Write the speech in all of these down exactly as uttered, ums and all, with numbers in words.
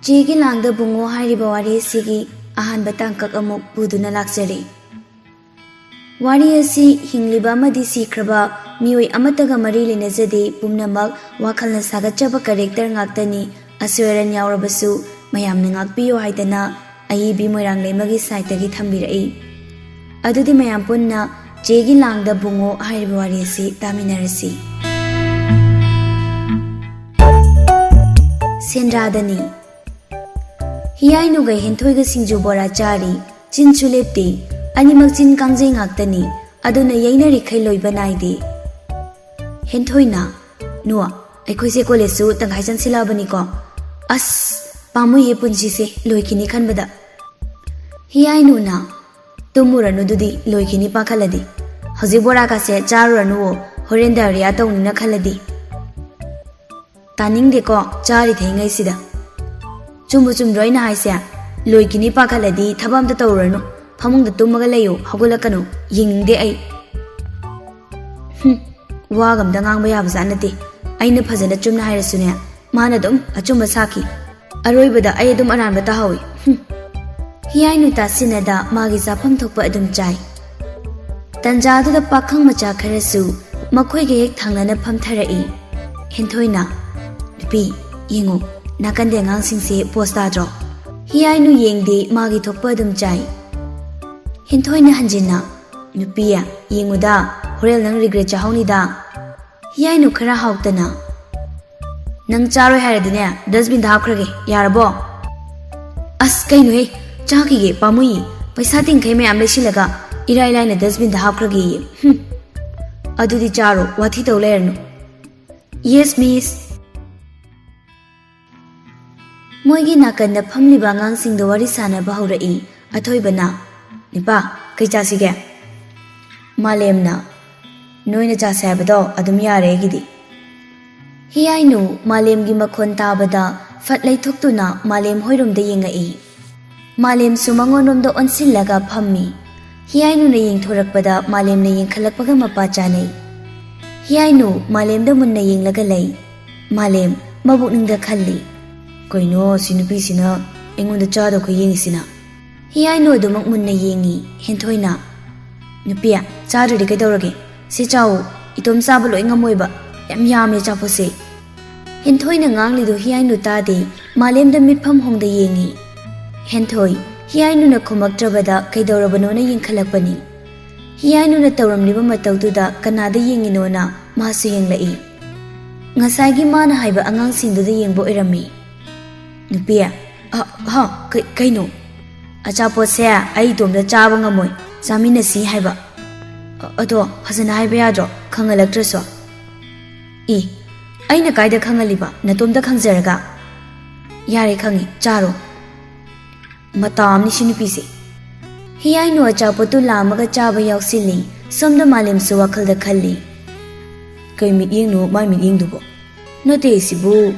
ꯆꯦꯒꯤ ꯂꯥꯡꯗ ꯕꯨꯡꯉꯣ ꯍꯥꯏꯔꯤꯕ ꯋꯥꯔꯤ ꯑꯁꯤꯒꯤ ꯑꯍꯥꯟꯕ ꯇꯥꯡꯀꯛ ꯑꯃꯨꯛ ꯄꯨꯗꯨꯅ ꯂꯥꯛꯆꯔꯤ꯫ ꯋꯥꯔꯤ ꯑꯁꯤ ꯍꯤꯡꯂꯤꯕ ꯑꯃꯗꯤ ꯁꯤꯈ꯭ꯔꯕ ꯃꯤꯑꯣꯏ ꯑꯃꯠꯇꯒ ꯃꯔꯤ ꯂꯩꯅꯖꯗꯦ, ꯄꯨꯝꯅꯃꯛ ꯋꯥꯈꯜꯅ ꯁꯥꯒꯠꯆꯕ character ꯉꯥꯛꯇꯅꯤ꯫ ꯑꯁꯣꯏ ꯑꯔꯥꯟ ꯌꯥꯎꯔꯕꯁꯨ ꯃꯌꯥꯝꯅ ꯉꯥꯛꯄꯤꯌꯨ ꯍꯥꯏꯗꯅ ꯑꯏꯕꯤ ꯃꯣꯏꯔꯥꯡꯂꯩꯃꯒꯤ siteꯇꯒꯤ ꯊꯝꯕꯤꯔꯛꯏ꯫ ꯑꯗꯨꯗꯤ ꯃꯌꯥꯝ ꯄꯨꯟꯅ ꯆꯦꯒꯤ ꯂꯥꯡꯗ ꯕꯨꯡꯉꯣ ꯍꯥꯏꯔꯤꯕ ꯋꯥꯔꯤ ꯑꯁꯤ ꯇꯥꯃꯤꯟꯅꯔꯁꯤ꯫ ꯁꯦꯟꯗ꯭ꯔꯥꯗꯅꯤ꯫ ꯍꯤꯌꯥꯏꯅꯨꯒ ꯍꯦꯟꯊꯣꯏꯒ ꯁꯤꯡꯖꯨ ꯕꯣꯔꯥ ꯆꯥꯔꯤ꯫ ꯆꯤꯟꯁꯨ ꯂꯦꯞꯇꯦ꯫ ꯑꯅꯤꯃꯛ ꯆꯤꯟ ꯀꯥꯡꯖꯩ ꯉꯥꯛꯇꯅꯤ꯫ ꯑꯗꯨꯅ ꯌꯩꯅꯔꯤꯈꯩ ꯂꯣꯏꯕ ꯅꯥꯏꯗꯦ꯫ ꯍꯦꯟꯊꯣꯏꯅ, "ꯅꯨ, ꯑꯩꯈꯣꯏꯁꯦ ꯀꯣꯂꯦꯖꯁꯨ ꯇꯪꯈꯥꯏ ꯆꯟꯁꯤꯜꯂꯛꯑꯕꯅꯤꯀꯣ꯫ ꯑꯁ, ꯄꯥꯝꯃꯨꯏꯌꯦ ꯄꯨꯟꯁꯤꯁꯦ ꯂꯣꯏꯈꯤꯅꯤ ꯈꯟꯕꯗ꯫" ꯍꯤꯌꯥꯏꯅꯨꯅ, "ꯇꯨꯝꯃꯨꯔꯅꯨ ꯑꯗꯨꯗꯤ, ꯂꯣꯏꯈꯤꯅꯤ ꯄꯥꯈꯠꯂꯗꯤ꯫ ꯍꯧꯖꯤꯛ ꯕꯣꯔꯥꯀꯥꯁꯦ ꯆꯥꯔꯨꯔꯅꯨꯋꯣ, ꯍꯣꯔꯦꯟ diarrhea ꯇꯧꯅꯤꯅ ꯈꯜꯂꯗꯤ꯫" "ꯇꯥꯅꯤꯡꯗꯦꯀꯣ, ꯆꯥꯔꯤꯊꯩꯉꯩꯁꯤꯗ꯫ ꯆꯨꯝꯕꯨ ꯆꯨꯝꯗ꯭ꯔꯣ ꯑꯩꯅ ꯍꯥꯏꯁꯦ? ꯂꯣꯏꯈꯤꯅꯤ ꯄꯥꯈꯠꯂꯗꯤ ꯊꯕꯛ ꯑꯝꯇ ꯇꯧꯔꯨꯔꯅꯨ꯫ ꯐꯃꯨꯡꯗ ꯇꯨꯝꯃꯒ ꯂꯩꯌꯨ, ꯍꯧꯒꯠꯂꯛꯀꯅꯨ꯫ ꯌꯦꯡꯅꯤꯡꯗꯦ ꯑꯩ꯫" ꯍꯨꯝ, ꯋꯥꯒ ꯑꯝꯇ ꯉꯥꯡꯕ ꯌꯥꯕꯖꯥꯠ ꯅꯠꯇꯦ꯫ ꯑꯩꯅ ꯐꯖꯅ ꯆꯨꯝꯅ ꯍꯥꯏꯔꯁꯨꯅꯦ, ꯃꯥꯅ ꯑꯗꯨꯝ ꯑꯆꯨꯝꯕ ꯁꯥꯈꯤ꯫ ꯑꯔꯣꯏꯕꯗ ꯑꯩ ꯑꯗꯨꯝ ꯑꯔꯥꯟꯕ ꯇꯥꯍꯧꯏ꯫ ꯍꯨꯝ꯫ ꯍꯤꯌꯥꯏꯅꯨ ꯇꯥꯁꯤꯟꯅꯗ ꯃꯥꯒꯤ ꯆꯥꯐꯝ ꯊꯣꯛꯄ ꯑꯗꯨꯝ ꯆꯥꯏ꯫ ꯇꯟꯖꯥꯗꯨꯗ ꯄꯥꯈꯪ ꯃꯆꯥ ꯈꯔꯁꯨ ꯃꯈꯣꯏꯒ ꯍꯦꯛ ꯊꯪꯅꯅ ꯐꯝꯊꯔꯛꯏ꯫ ꯍꯦꯟꯊꯣꯏꯅ, "ꯅꯨꯄꯤ, ꯌꯦꯡꯉꯨ, ꯅꯥꯀꯟꯗ ꯑꯉꯥꯡꯁꯤꯡꯁꯦ ꯄꯣꯁ ꯇꯥꯗ꯭ꯔꯣ?" ꯍꯤꯌꯥꯏꯅꯨ ꯌꯦꯡꯗꯦ, ꯃꯥꯒꯤ ꯊꯣꯛꯄ ꯑꯗꯨꯝ ꯆꯥꯏ꯫ ꯍꯦꯟꯊꯣꯏꯅ ꯍꯟꯖꯤꯟꯅ, "ꯅꯨꯄꯤ, ꯌꯦꯡꯉꯨꯗ, ꯍꯣꯔꯦꯟ ꯅꯪ regret ꯆꯥꯍꯧꯅꯤꯗ꯫" ꯍꯤꯌꯥꯏꯅꯨ ꯈꯔ ꯍꯥꯎꯇꯅ, "ꯅꯪ ꯆꯥꯔꯣꯏ ꯍꯥꯏꯔꯗꯤꯅꯦ, dustbinꯗ ꯍꯥꯞꯈ꯭ꯔꯒꯦ, ꯌꯥꯔꯕꯣ?" "ꯑꯁ, ꯀꯩꯅꯣꯍꯦ, ꯆꯥꯈꯤꯒꯦ, ꯄꯥꯝꯃꯨꯏꯌꯦ꯫ ꯄꯩꯁꯥ ꯇꯤꯡꯈꯩ ꯃꯌꯥꯝ ꯂꯩꯁꯤꯜꯂꯒ ꯏꯔꯥꯏ ꯂꯥꯏꯅ dustbinꯗ ꯍꯥꯞꯈ꯭ꯔꯒꯦꯌꯦ꯫ ꯍꯨꯝ꯫ ꯑꯗꯨꯗꯤ ꯆꯥꯔꯣ, ꯋꯥꯊꯤ ꯇꯧ ꯂꯩꯔꯅꯨ꯫" "Yes, miss꯫" ꯃꯣꯏꯒꯤ ꯅꯥꯀꯟꯗ ꯐꯝꯂꯤꯕ ꯑꯉꯥꯡꯁꯤꯡꯗ ꯋꯥꯔꯤ ꯁꯥꯅꯕ ꯍꯧꯔꯛꯏ꯫ ꯑꯊꯣꯏꯕꯅ, "ꯅꯤꯄꯥ, ꯀꯩ ꯆꯥꯁꯤꯒꯦ?" ꯃꯥꯂꯦꯝꯅ, "ꯅꯣꯏꯅ ꯆꯥꯁꯦ ꯍꯥꯏꯕꯗꯣ ꯑꯗꯨꯝ ꯌꯥꯔꯦ ꯑꯩꯒꯤꯗꯤ꯫" ꯍꯤꯌꯥꯏꯅꯨ ꯃꯥꯂꯦꯝꯒꯤ ꯃꯈꯣꯟ ꯇꯥꯕꯗ ꯐꯠ ꯂꯩꯊꯣꯛꯇꯨꯅ ꯃꯥꯂꯦꯝ ꯍꯣꯏꯔꯣꯝꯗ ꯌꯦꯡꯉꯛꯏ꯫ ꯃꯥꯂꯦꯝꯁꯨ ꯃꯉꯣꯟꯔꯣꯝꯗ ꯑꯣꯟꯁꯤꯜꯂꯒ ꯐꯝꯃꯤ꯫ ꯍꯤꯌꯥꯏꯅꯨꯅ ꯌꯦꯡꯊꯣꯔꯛꯄꯗ ꯃꯥꯂꯦꯝꯅ ꯌꯦꯡꯈꯠꯂꯛꯄꯒ ꯃꯄꯥ ꯆꯥꯅꯩ꯫ ꯍꯤꯌꯥꯏꯅꯨ ꯃꯥꯂꯦꯝꯗ ꯃꯨꯟꯅ ꯌꯦꯡꯂꯒ ꯂꯩ꯫ ꯃꯥꯂꯦꯝ ꯃꯕꯨꯛꯅꯤꯡꯗ ꯈꯜꯂꯤ, "ꯀꯩꯅꯣ ꯁꯤ ꯅꯨꯄꯤꯁꯤꯅ ꯑꯩꯉꯣꯟꯗ ꯆꯥꯗꯧꯈꯩ ꯌꯦꯡꯉꯤꯁꯤꯅ?" ꯍꯤꯌꯥꯏꯅꯨ ꯑꯗꯨꯃꯛ ꯃꯨꯟꯅ ꯌꯦꯡꯉꯤ ꯍꯦꯟꯊꯣꯏꯅ꯫ "ꯅꯨꯄꯤ, ꯆꯥꯗ꯭ꯔꯗꯤ ꯀꯩꯗꯧꯔꯒꯦ? ꯁꯤ ꯆꯥꯎ, ꯏꯇꯣꯝ ꯆꯥꯕ ꯂꯣꯏ ꯉꯝꯃꯣꯏꯕ, ꯌꯥꯝ ꯌꯥꯝꯃꯦ ꯑꯆꯥꯄꯣꯠꯁꯦ꯫" ꯍꯦꯟꯊꯣꯏꯅ ꯉꯥꯡꯂꯤꯗꯨ ꯍꯤꯌꯥꯏꯅꯨ ꯇꯥꯗꯦ, ꯃꯥꯂꯦꯝꯗ ꯃꯤꯠꯐꯝ ꯍꯣꯡꯗ ꯌꯦꯡꯉꯤ꯫ ꯍꯦꯟꯊꯣꯏ, ꯍꯤꯌꯥꯏꯅꯨꯅ ꯈꯨꯝꯃꯛꯇ꯭ꯔꯕꯗ ꯀꯩꯗꯧꯔꯕꯅꯣꯅ ꯌꯦꯡꯈꯠꯂꯛꯄꯅꯤ꯫ ꯍꯤꯌꯥꯏꯅꯨꯅ ꯇꯧꯔꯝꯂꯤꯕ ꯃꯇꯧꯗꯨꯗ ꯀꯅꯥꯗ ꯌꯦꯡꯉꯤꯅꯣꯅ ꯃꯥꯁꯨ ꯌꯦꯡꯂꯛꯏ꯫ ꯉꯁꯥꯏꯒꯤ ꯃꯥꯅ ꯍꯥꯏꯕ ꯑꯉꯥꯡꯁꯤꯡꯗꯨꯗ ꯌꯦꯡꯕ ꯑꯣꯏꯔꯝꯃꯤ꯫ "ꯅꯨꯄꯤ, ꯑ, ꯍ, ꯀꯩ-, ꯀꯩꯅꯣ?" "ꯑꯆꯥꯄꯣꯠꯁꯦ ꯑꯩ ꯏꯇꯣꯝꯇ ꯆꯥꯕ ꯉꯝꯃꯣꯏ, ꯆꯥꯃꯤꯟꯅꯁꯤ ꯍꯥꯏꯕ꯫" "ꯑ-, ꯑꯗꯣ ꯐꯖꯅ ꯍꯥꯏꯕ ꯌꯥꯗ꯭ꯔꯣ, ꯈꯪꯍꯜꯂꯛꯇ꯭ꯔꯁꯨ?" "ꯏ, ꯑꯩꯅ ꯀꯥꯏꯗ ꯈꯪꯍꯜꯂꯤꯕ, ꯅꯇꯣꯝꯇ ꯈꯪꯖꯔꯒ?" "ꯌꯥꯔꯦ ꯈꯪꯉꯦ, ꯆꯥꯔꯣ꯫" ꯃꯇꯥ ꯑꯃꯅꯤ ꯁꯤ ꯅꯨꯄꯤꯁꯦ꯫ ꯍꯤꯌꯥꯏꯅꯨ ꯑꯆꯥꯄꯣꯠꯇꯨ ꯂꯥꯝꯃꯒ ꯆꯥꯕ ꯌꯥꯎꯁꯤꯜꯂꯤ꯫ ꯁꯣꯝꯗ ꯃꯥꯂꯦꯝꯁꯨ ꯋꯥꯈꯜꯗ ꯈꯜꯂꯤ꯫ "ꯀꯩ ꯃꯤꯠꯌꯦꯡꯅꯣ ꯃꯥꯏ ꯃꯤꯠꯌꯦꯡꯗꯨꯕꯣ? ꯅꯠꯇꯦ, ꯁꯤꯕꯨ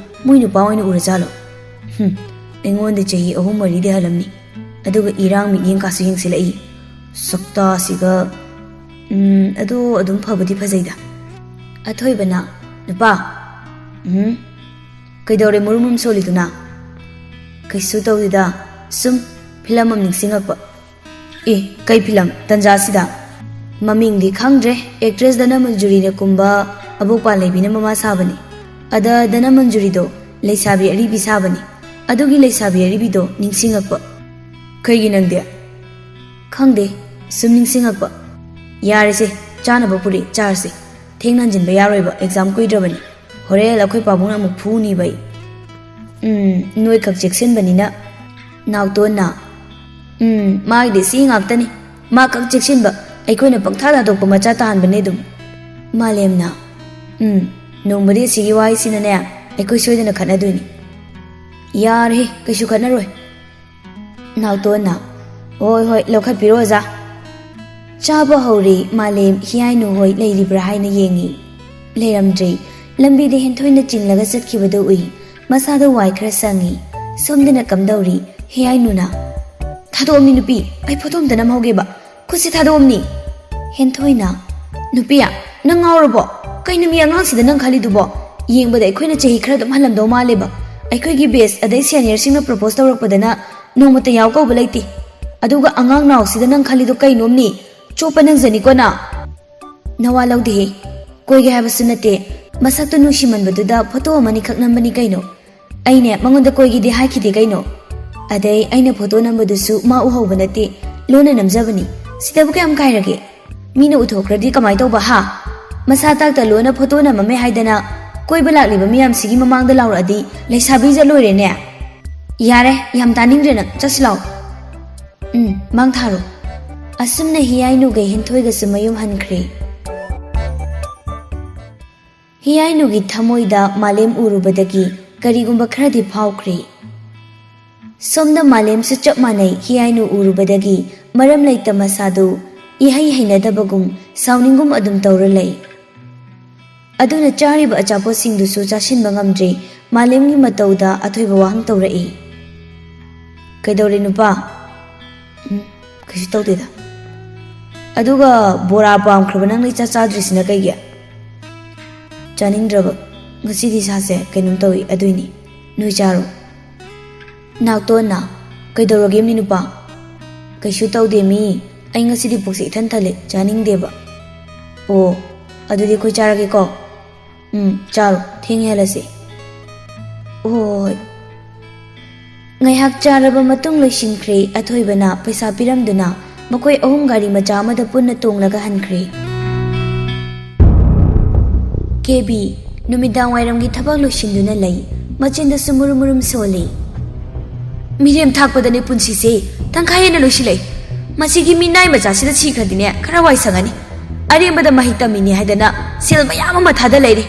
ꯃꯣꯏ ꯅꯨꯄꯥ ꯑꯣꯏꯅ ꯎꯔꯖꯥꯠꯂꯣ? ꯍꯨꯝ, ꯑꯩꯉꯣꯟꯗ ꯆꯍꯤ ꯑꯍꯨꯝ ꯃꯔꯤꯗꯤ ꯍꯜꯂꯝꯅꯤ꯫ ꯑꯗꯨꯒ ꯏꯔꯥꯡ ꯃꯤꯠꯌꯦꯡ ꯀꯥꯁꯨ ꯌꯦꯡꯁꯤꯜꯂꯛꯏ꯫ ꯁꯛꯇꯥꯁꯤꯒ꯫ ꯎꯝ, ꯑꯗꯣ ꯑꯗꯨꯝ ꯐꯕꯨꯗꯤ ꯐꯖꯩꯗ꯫" ꯑꯊꯣꯏꯕꯅ, "ꯅꯨꯄꯥ꯫" "ꯎꯝ?" "ꯀꯩꯗꯧꯔꯦ ꯃꯨꯔꯨꯝ ꯃꯨꯔꯨꯝ ꯁꯣꯜꯂꯤꯗꯨꯅ?" "ꯀꯩꯁꯨ ꯇꯧꯗꯦꯗ, ꯁꯨꯝ ꯐꯤꯂꯝ ꯑꯃ ꯅꯤꯡꯁꯤꯡꯉꯛꯄ꯫" "ꯑꯦ, ꯀꯩ ꯐꯤꯂꯝ ꯇꯟꯖꯥꯁꯤꯗ?" "ꯃꯃꯤꯡꯗꯤ ꯈꯪꯗ꯭ꯔꯦ, ꯑꯦꯛꯇ꯭ꯔꯦꯁ ꯙꯅꯃꯟꯖꯨꯔꯤꯅ ꯀꯨꯝꯕ ꯑꯕꯣꯛꯄꯥ ꯂꯩꯕꯤꯅ ꯃꯃꯥ ꯁꯥꯕꯅꯤ꯫ ꯑꯗ ꯙꯅꯃꯟꯖꯨꯔꯤꯗꯣ ꯂꯩꯁꯥꯕꯤ ꯑꯔꯤꯕꯤ ꯁꯥꯕꯅꯤ꯫ ꯑꯗꯨꯒꯤ ꯂꯩꯁꯥꯕꯤ ꯑꯔꯤꯕꯤꯗꯣ ꯅꯤꯡꯁꯤꯡꯉꯛꯄ꯫" "ꯀꯩꯒꯤ ꯅꯪꯗꯤ?" "ꯈꯪꯗꯦ, ꯁꯨꯝ ꯅꯤꯡꯁꯤꯡꯉꯛꯄ꯫" "ꯌꯥꯔꯦꯁꯦ, ꯆꯥꯅꯕ ꯄꯨꯔꯛꯑꯦ, ꯆꯥꯔꯁꯦ꯫ ꯊꯦꯡꯅ ꯍꯟꯖꯤꯟꯕ ꯌꯥꯔꯣꯏꯕ, ꯑꯦꯛꯖꯥꯝ ꯀꯨꯏꯗ꯭ꯔꯕꯅꯤ꯫ ꯍꯣꯔꯦꯟ ꯑꯩꯈꯣꯏ ꯄꯥꯕꯨꯡꯅ ꯑꯃꯨꯛ ꯐꯨꯅꯤꯕ ꯑꯩ꯫" "ꯎꯝ, ꯅꯣꯏꯈꯛ ꯆꯦꯛꯁꯤꯟꯕꯅꯤꯅ꯫" ꯅꯥꯎꯇꯣꯟꯅ, "ꯎꯝ, ꯃꯥꯒꯤꯗꯤ ꯁꯤ ꯉꯥꯛꯇꯅꯤ꯫ ꯃꯥ ꯈꯛ ꯆꯦꯛꯁꯤꯟꯕ, ꯑꯩꯈꯣꯏꯅ ꯄꯪꯊꯥ ꯊꯥꯗꯣꯛꯄ ꯃꯆꯥ ꯇꯥꯍꯟꯕꯅꯦ ꯑꯗꯨꯝ꯫" ꯃꯥꯂꯦꯝꯅ, "ꯎꯝ, ꯅꯣꯡꯃꯗꯤ ꯑꯁꯤꯒꯤ ꯋꯥꯍꯩꯁꯤꯅꯅꯦ ꯑꯩꯈꯣꯏ ꯁꯣꯏꯗꯅ ꯈꯠꯅꯗꯣꯏꯅꯤ꯫" "ꯌꯥꯔꯦꯍꯦ, ꯀꯩꯁꯨ ꯈꯠꯅꯔꯣꯏ꯫" ꯅꯥꯎꯇꯣꯟꯅ, "ꯍꯣꯏ, ꯍꯣꯏ, ꯂꯧꯈꯠꯄꯤꯔꯣ, ꯑꯣꯖꯥ꯫" ꯆꯥꯕ ꯍꯧꯔꯦ꯫ ꯃꯥꯂꯦꯝ ꯍꯤꯌꯥꯏꯅꯨ ꯍꯣꯏ ꯂꯩꯔꯤꯕ꯭ꯔꯥ ꯍꯥꯏꯅ ꯌꯦꯡꯉꯤ꯫ ꯂꯩꯔꯝꯗ꯭ꯔꯦ꯫ ꯂꯝꯕꯤꯗ ꯍꯦꯟꯊꯣꯏꯅ ꯆꯤꯡꯂꯒ ꯆꯠꯈꯤꯕꯗꯨ ꯎꯏ꯫ ꯃꯁꯥꯗ ꯋꯥꯏ ꯈꯔ ꯁꯪꯉꯤ꯫ ꯁꯣꯝꯗꯅ ꯀꯝꯗꯧꯔꯤ? ꯍꯤꯌꯥꯏꯅꯨꯅ, "ꯊꯥꯗꯣꯛꯑꯝꯅꯤ ꯅꯨꯄꯤ, ꯑꯩ ꯐꯣꯇꯣ ꯑꯝꯇ ꯅꯝꯍꯧꯒꯦꯕ꯫ ꯈꯨꯠꯁꯦ ꯊꯥꯗꯣꯛꯑꯝꯅꯤ꯫" ꯍꯦꯟꯊꯣꯏꯅ, "ꯅꯨꯄꯤ, ꯅꯪ ꯉꯥꯎꯔꯕꯣ? ꯀꯩꯅꯣ ꯃꯤ ꯑꯉꯥꯡꯁꯤꯗ ꯅꯪ ꯈꯜꯂꯤꯗꯨꯕꯣ? ꯌꯦꯡꯕꯗ ꯑꯩꯈꯣꯏꯅ ꯆꯍꯤ ꯈꯔ ꯑꯗꯨꯝ ꯍꯜꯂꯝꯗꯧ ꯃꯥꯜꯂꯦꯕ꯫ ꯑꯩꯈꯣꯏꯒꯤ ꯕꯦꯁ ꯑꯗꯩ ꯁꯦꯅꯤꯌꯔꯁꯤꯡꯅ ꯄ꯭ꯔꯣꯄꯣꯁ ꯇꯧꯔꯛꯄꯗꯅ ꯅꯣꯡꯃꯇ ꯌꯥꯎ ꯀꯧꯕ ꯂꯩꯇꯦ꯫ ꯑꯗꯨꯒ ꯑꯉꯥꯡ ꯅꯥꯎꯁꯤꯗ ꯅꯪ ꯈꯜꯂꯤꯗꯣ ꯀꯩꯅꯣꯝꯅꯤ? ꯆꯣꯞꯄ ꯅꯪꯖꯅꯤꯀꯣ ꯅ꯫ ꯅꯋꯥ ꯂꯧꯗꯦꯍꯦ꯫ ꯀꯣꯏꯒꯦ ꯍꯥꯏꯕꯁꯨ ꯅꯠꯇꯦ꯫ ꯃꯁꯛꯇꯣ ꯅꯨꯡꯁꯤꯃꯟꯕꯗꯨꯗ ꯐꯣꯇꯣ ꯑꯃꯅꯤꯈꯛ ꯅꯝꯕꯅꯤ ꯀꯩꯅꯣ꯫ ꯑꯩꯅꯦ ꯃꯉꯣꯟꯗ ꯀꯣꯏꯒꯦꯗꯤ ꯍꯥꯏꯈꯤꯗꯦ ꯀꯩꯅꯣ꯫ ꯑꯗꯩ ꯑꯩꯅ ꯐꯣꯇꯣ ꯅꯝꯕꯗꯨꯁꯨ ꯃꯥ ꯎꯍꯧꯕ ꯅꯠꯇꯦ꯫ ꯂꯣꯟꯅ ꯅꯝꯖꯕꯅꯤ꯫ ꯁꯤꯗꯕꯨ ꯀꯌꯥꯝ ꯀꯥꯏꯔꯒꯦ? ꯃꯤꯅ ꯎꯊꯣꯛꯈ꯭ꯔꯗꯤ ꯀꯃꯥꯏ ꯇꯧꯕ ꯍꯥ? ꯃꯁꯥ ꯇꯥꯛꯇ ꯂꯣꯟꯅ ꯐꯣꯇꯣ ꯅꯝꯃꯝꯃꯦ ꯍꯥꯏꯗꯅ ꯀꯣꯏꯕ ꯂꯥꯛꯂꯤꯕ ꯃꯤꯌꯥꯝꯁꯤꯒꯤ ꯃꯃꯥꯡꯗ ꯂꯥꯎꯔꯛꯑꯗꯤ ꯂꯩꯁꯥꯕꯤ ꯆꯠꯂꯣꯏꯔꯦꯅꯦ꯫ ꯌꯥꯔꯦ, ꯌꯥꯝ ꯇꯥꯅꯤꯡꯗ꯭ꯔꯦ ꯅꯪ, ꯆꯠꯁꯤ ꯂꯥꯛꯑꯣ꯫ ꯎꯝ, ꯃꯥꯡ ꯊꯥꯔꯣ꯫ ꯑꯁꯨꯝꯅ ꯍꯤꯌꯥꯏꯅꯨꯒ ꯍꯦꯟꯊꯣꯏꯒꯁꯨ ꯃꯌꯨꯝ ꯍꯟꯈ꯭ꯔꯦ꯫ ꯍꯤꯌꯥꯏꯅꯨꯒꯤ ꯊꯃꯣꯏꯗ ꯃꯥꯂꯦꯝ ꯎꯔꯨꯕꯗꯒꯤ ꯀꯔꯤꯒꯨꯝꯕ ꯈꯔꯗꯤ ꯐꯥꯎꯈ꯭ꯔꯦ꯫ ꯁꯣꯝꯗ ꯃꯥꯂꯦꯝꯁꯨ ꯆꯞ ꯃꯥꯟꯅꯩ, ꯍꯤꯌꯥꯏꯅꯨ ꯎꯔꯨꯕꯗꯒꯤ ꯃꯔꯝ ꯂꯩꯇ ꯃꯁꯥꯗꯨ ꯏꯍꯩ ꯍꯩꯅꯗꯕꯒꯨꯝ ꯁꯥꯎꯅꯤꯡꯒꯨꯝ ꯑꯗꯨꯝ ꯇꯧꯔ ꯂꯩ꯫ ꯑꯗꯨꯅ ꯆꯥꯔꯤꯕ ꯑꯆꯥꯄꯣꯠꯁꯤꯡꯗꯨꯁꯨ ꯆꯥꯁꯤꯟꯕ ꯉꯝꯗ꯭ꯔꯦ꯫ ꯃꯥꯂꯦꯝꯒꯤ ꯃꯇꯧꯗ ꯑꯊꯣꯏꯕ ꯋꯥꯍꯪ ꯇꯧꯔꯛꯏ꯫ "ꯀꯩꯗꯧꯔꯦ ꯅꯨꯄꯥ?" "ꯎꯝ, ꯀꯩꯁꯨ ꯇꯧꯗꯦꯗ꯫ ꯑꯗꯨꯒ ꯕꯣꯔꯥ ꯄꯥꯝꯈ꯭ꯔꯕ ꯅꯪꯅ ꯏꯆꯥ ꯆꯥꯗ꯭ꯔꯤꯁꯤꯅ ꯀꯩꯒꯤ?" "ꯆꯥꯅꯤꯡꯗ꯭ꯔꯕ꯫ ꯉꯁꯤꯗꯤ ꯏꯁꯥꯁꯦ ꯀꯩꯅꯣꯝ ꯇꯧꯏ, ꯑꯗꯨꯏꯅꯤ꯫ ꯅꯣꯏ ꯆꯥꯔꯣ꯫" ꯅꯥꯎꯇꯣꯟꯅ, "ꯀꯩꯗꯧꯔꯒꯦ ꯃꯤ ꯅꯨꯄꯥ?" "ꯀꯩꯁꯨ ꯇꯧꯗꯦ ꯃꯤ꯫ ꯑꯩ ꯉꯁꯤꯗꯤ ꯄꯨꯛꯁꯦ ꯏꯊꯟ ꯊꯜꯂꯦ, ꯆꯥꯅꯤꯡꯗꯦꯕ꯫" "ꯑꯣ, ꯑꯗꯨꯗꯤ ꯑꯩꯈꯣꯏ ꯆꯥꯔꯒꯦꯀꯣ꯫" "ꯎꯝ, ꯆꯥꯔꯣ, ꯊꯦꯡꯉꯦ ꯍꯜꯂꯁꯤ꯫" "ꯍꯣꯏ, ꯍꯣꯏ, ꯍꯣꯏ꯫" ꯉꯥꯏꯍꯥꯛ ꯆꯥꯔꯕ ꯃꯇꯨꯡ ꯂꯣꯏꯁꯤꯟꯈ꯭ꯔꯦ꯫ ꯑꯊꯣꯏꯕꯅ ꯄꯩꯁꯥ ꯄꯤꯔꯝꯗꯨꯅ ꯃꯈꯣꯏ ꯑꯍꯨꯝ ꯒꯥꯔꯤ ꯃꯆꯥ ꯑꯃꯗ ꯄꯨꯟꯅ ꯇꯣꯡꯂꯒ ꯍꯟꯈ꯭ꯔꯦ꯫ ꯀꯦꯕꯤ ꯅꯨꯃꯤꯗꯥꯡ ꯋꯥꯏꯔꯝꯒꯤ ꯊꯕꯛ ꯂꯣꯏꯁꯤꯟꯗꯨꯅ ꯂꯩ꯫ ꯃꯆꯤꯟꯗꯁꯨ ꯃꯨꯔꯨꯝ ꯃꯨꯔꯨꯝ ꯁꯣꯜꯂꯤ꯫ "ꯃꯤꯔꯦꯝ ꯊꯥꯛꯄꯗꯅꯦ ꯄꯨꯟꯁꯤꯁꯦ ꯇꯪꯈꯥꯏ ꯍꯦꯟꯅ ꯂꯣꯏꯁꯤꯜꯂꯛꯏ꯫ ꯃꯁꯤꯒꯤ ꯃꯤꯅꯥꯏ ꯃꯆꯥꯁꯤꯗ ꯁꯤꯈ꯭ꯔꯗꯤꯅꯦ ꯈꯔ ꯋꯥꯏ ꯁꯪꯉꯅꯤ꯫ ꯑꯔꯦꯝꯕꯗ ꯃꯍꯩ ꯇꯝꯃꯤꯅꯦ ꯍꯥꯏꯗꯅ ꯁꯦꯜ ꯃꯌꯥꯝ ꯑꯃ ꯊꯥꯗ ꯂꯩꯔꯦ꯫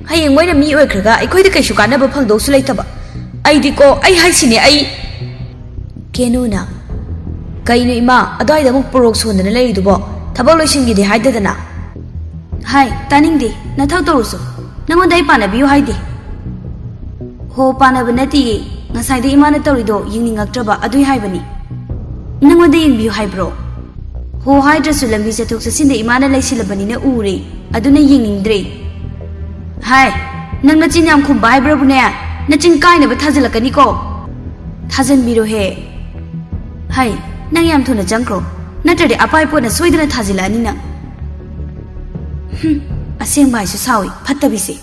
ꯍꯌꯦꯡ ꯃꯣꯏꯅ ꯃꯤ ꯑꯣꯏꯈ꯭ꯔꯒ ꯑꯩꯈꯣꯏꯗ ꯀꯩꯁꯨ ꯀꯥꯟꯅꯕ ꯐꯪꯗꯧꯁꯨ ꯂꯩꯇꯕ꯫ ꯑꯩꯗꯤꯀꯣ, ꯑꯩ ꯍꯥꯏꯁꯤꯅꯦ, ꯑꯩ..." ꯀꯦꯅꯨꯅ, "ꯀꯩꯅꯣ ꯏꯃꯥ, ꯑꯗ꯭ꯋꯥꯏꯗ ꯑꯃꯨꯛ ꯄꯣꯔꯣꯛ ꯁꯣꯟꯗꯅ ꯂꯩꯔꯤꯗꯨꯕꯣ? ꯊꯕꯛ ꯂꯣꯏꯁꯤꯟꯒꯦꯗꯤ ꯍꯥꯏꯗꯗꯅ?" "ꯍꯥꯏ, ꯇꯥꯅꯤꯡꯗꯦ꯫ ꯅꯊꯧ ꯇꯧꯔꯨꯁꯣ꯫ ꯅꯪꯉꯣꯟꯗ ꯑꯩ ꯄꯥꯟꯅꯕꯤꯌꯨ ꯍꯥꯏꯗꯦ꯫" "ꯍꯣ, ꯄꯥꯟꯅꯕ ꯅꯠꯇꯤꯌꯦ꯫ ꯉꯁꯥꯏꯗ ꯏꯃꯥꯅ ꯇꯧꯔꯤꯗꯣ ꯌꯦꯡꯅꯤꯡꯉꯛꯇ꯭ꯔꯕ ꯑꯗꯨꯏ ꯍꯥꯏꯕꯅꯤ꯫ ꯅꯪꯉꯣꯟꯗ ꯌꯦꯡꯕꯤꯌꯨ ꯍꯥꯏꯕ꯭ꯔꯣ?" "ꯍꯣ ꯍꯥꯏꯗ꯭ꯔꯁꯨ ꯂꯝꯕꯤ ꯆꯠꯊꯣꯛ ꯆꯠꯁꯤꯟꯗ ꯏꯃꯥꯅ ꯂꯩꯁꯤꯜꯂꯕꯅꯤꯅ ꯎꯔꯦ꯫ ꯑꯗꯨꯅ ꯌꯦꯡꯅꯤꯡꯗ꯭ꯔꯦ꯫" "ꯍꯥꯏ, ꯅꯪ ꯅꯆꯤꯟ ꯌꯥꯝ ꯈꯨꯝꯕ ꯍꯥꯏꯕ꯭ꯔꯕꯨꯅꯦ? ꯅꯆꯤꯟ ꯀꯥꯏꯅꯕ ꯊꯥꯖꯤꯜꯂꯛꯀꯅꯤꯀꯣ꯫ ꯊꯥꯖꯤꯟꯕꯤꯔꯣꯍꯦ꯫ ꯍꯩ, ꯅꯪ ꯌꯥꯝ ꯊꯨꯅ ꯆꯪꯈ꯭ꯔꯣ, ꯅꯠꯇ꯭ꯔꯗꯤ ꯑꯄꯥꯏ ꯄꯣꯠꯅ ꯁꯣꯏꯗꯅ ꯊꯥꯖꯤꯜꯂꯛꯑꯅꯤ ꯅꯪ꯫ ꯍꯨꯝ, ꯑꯁꯦꯡꯕ ꯍꯥꯏꯁꯨ ꯁꯥꯎꯏ, ꯐꯠꯇꯕꯤꯁꯦ꯫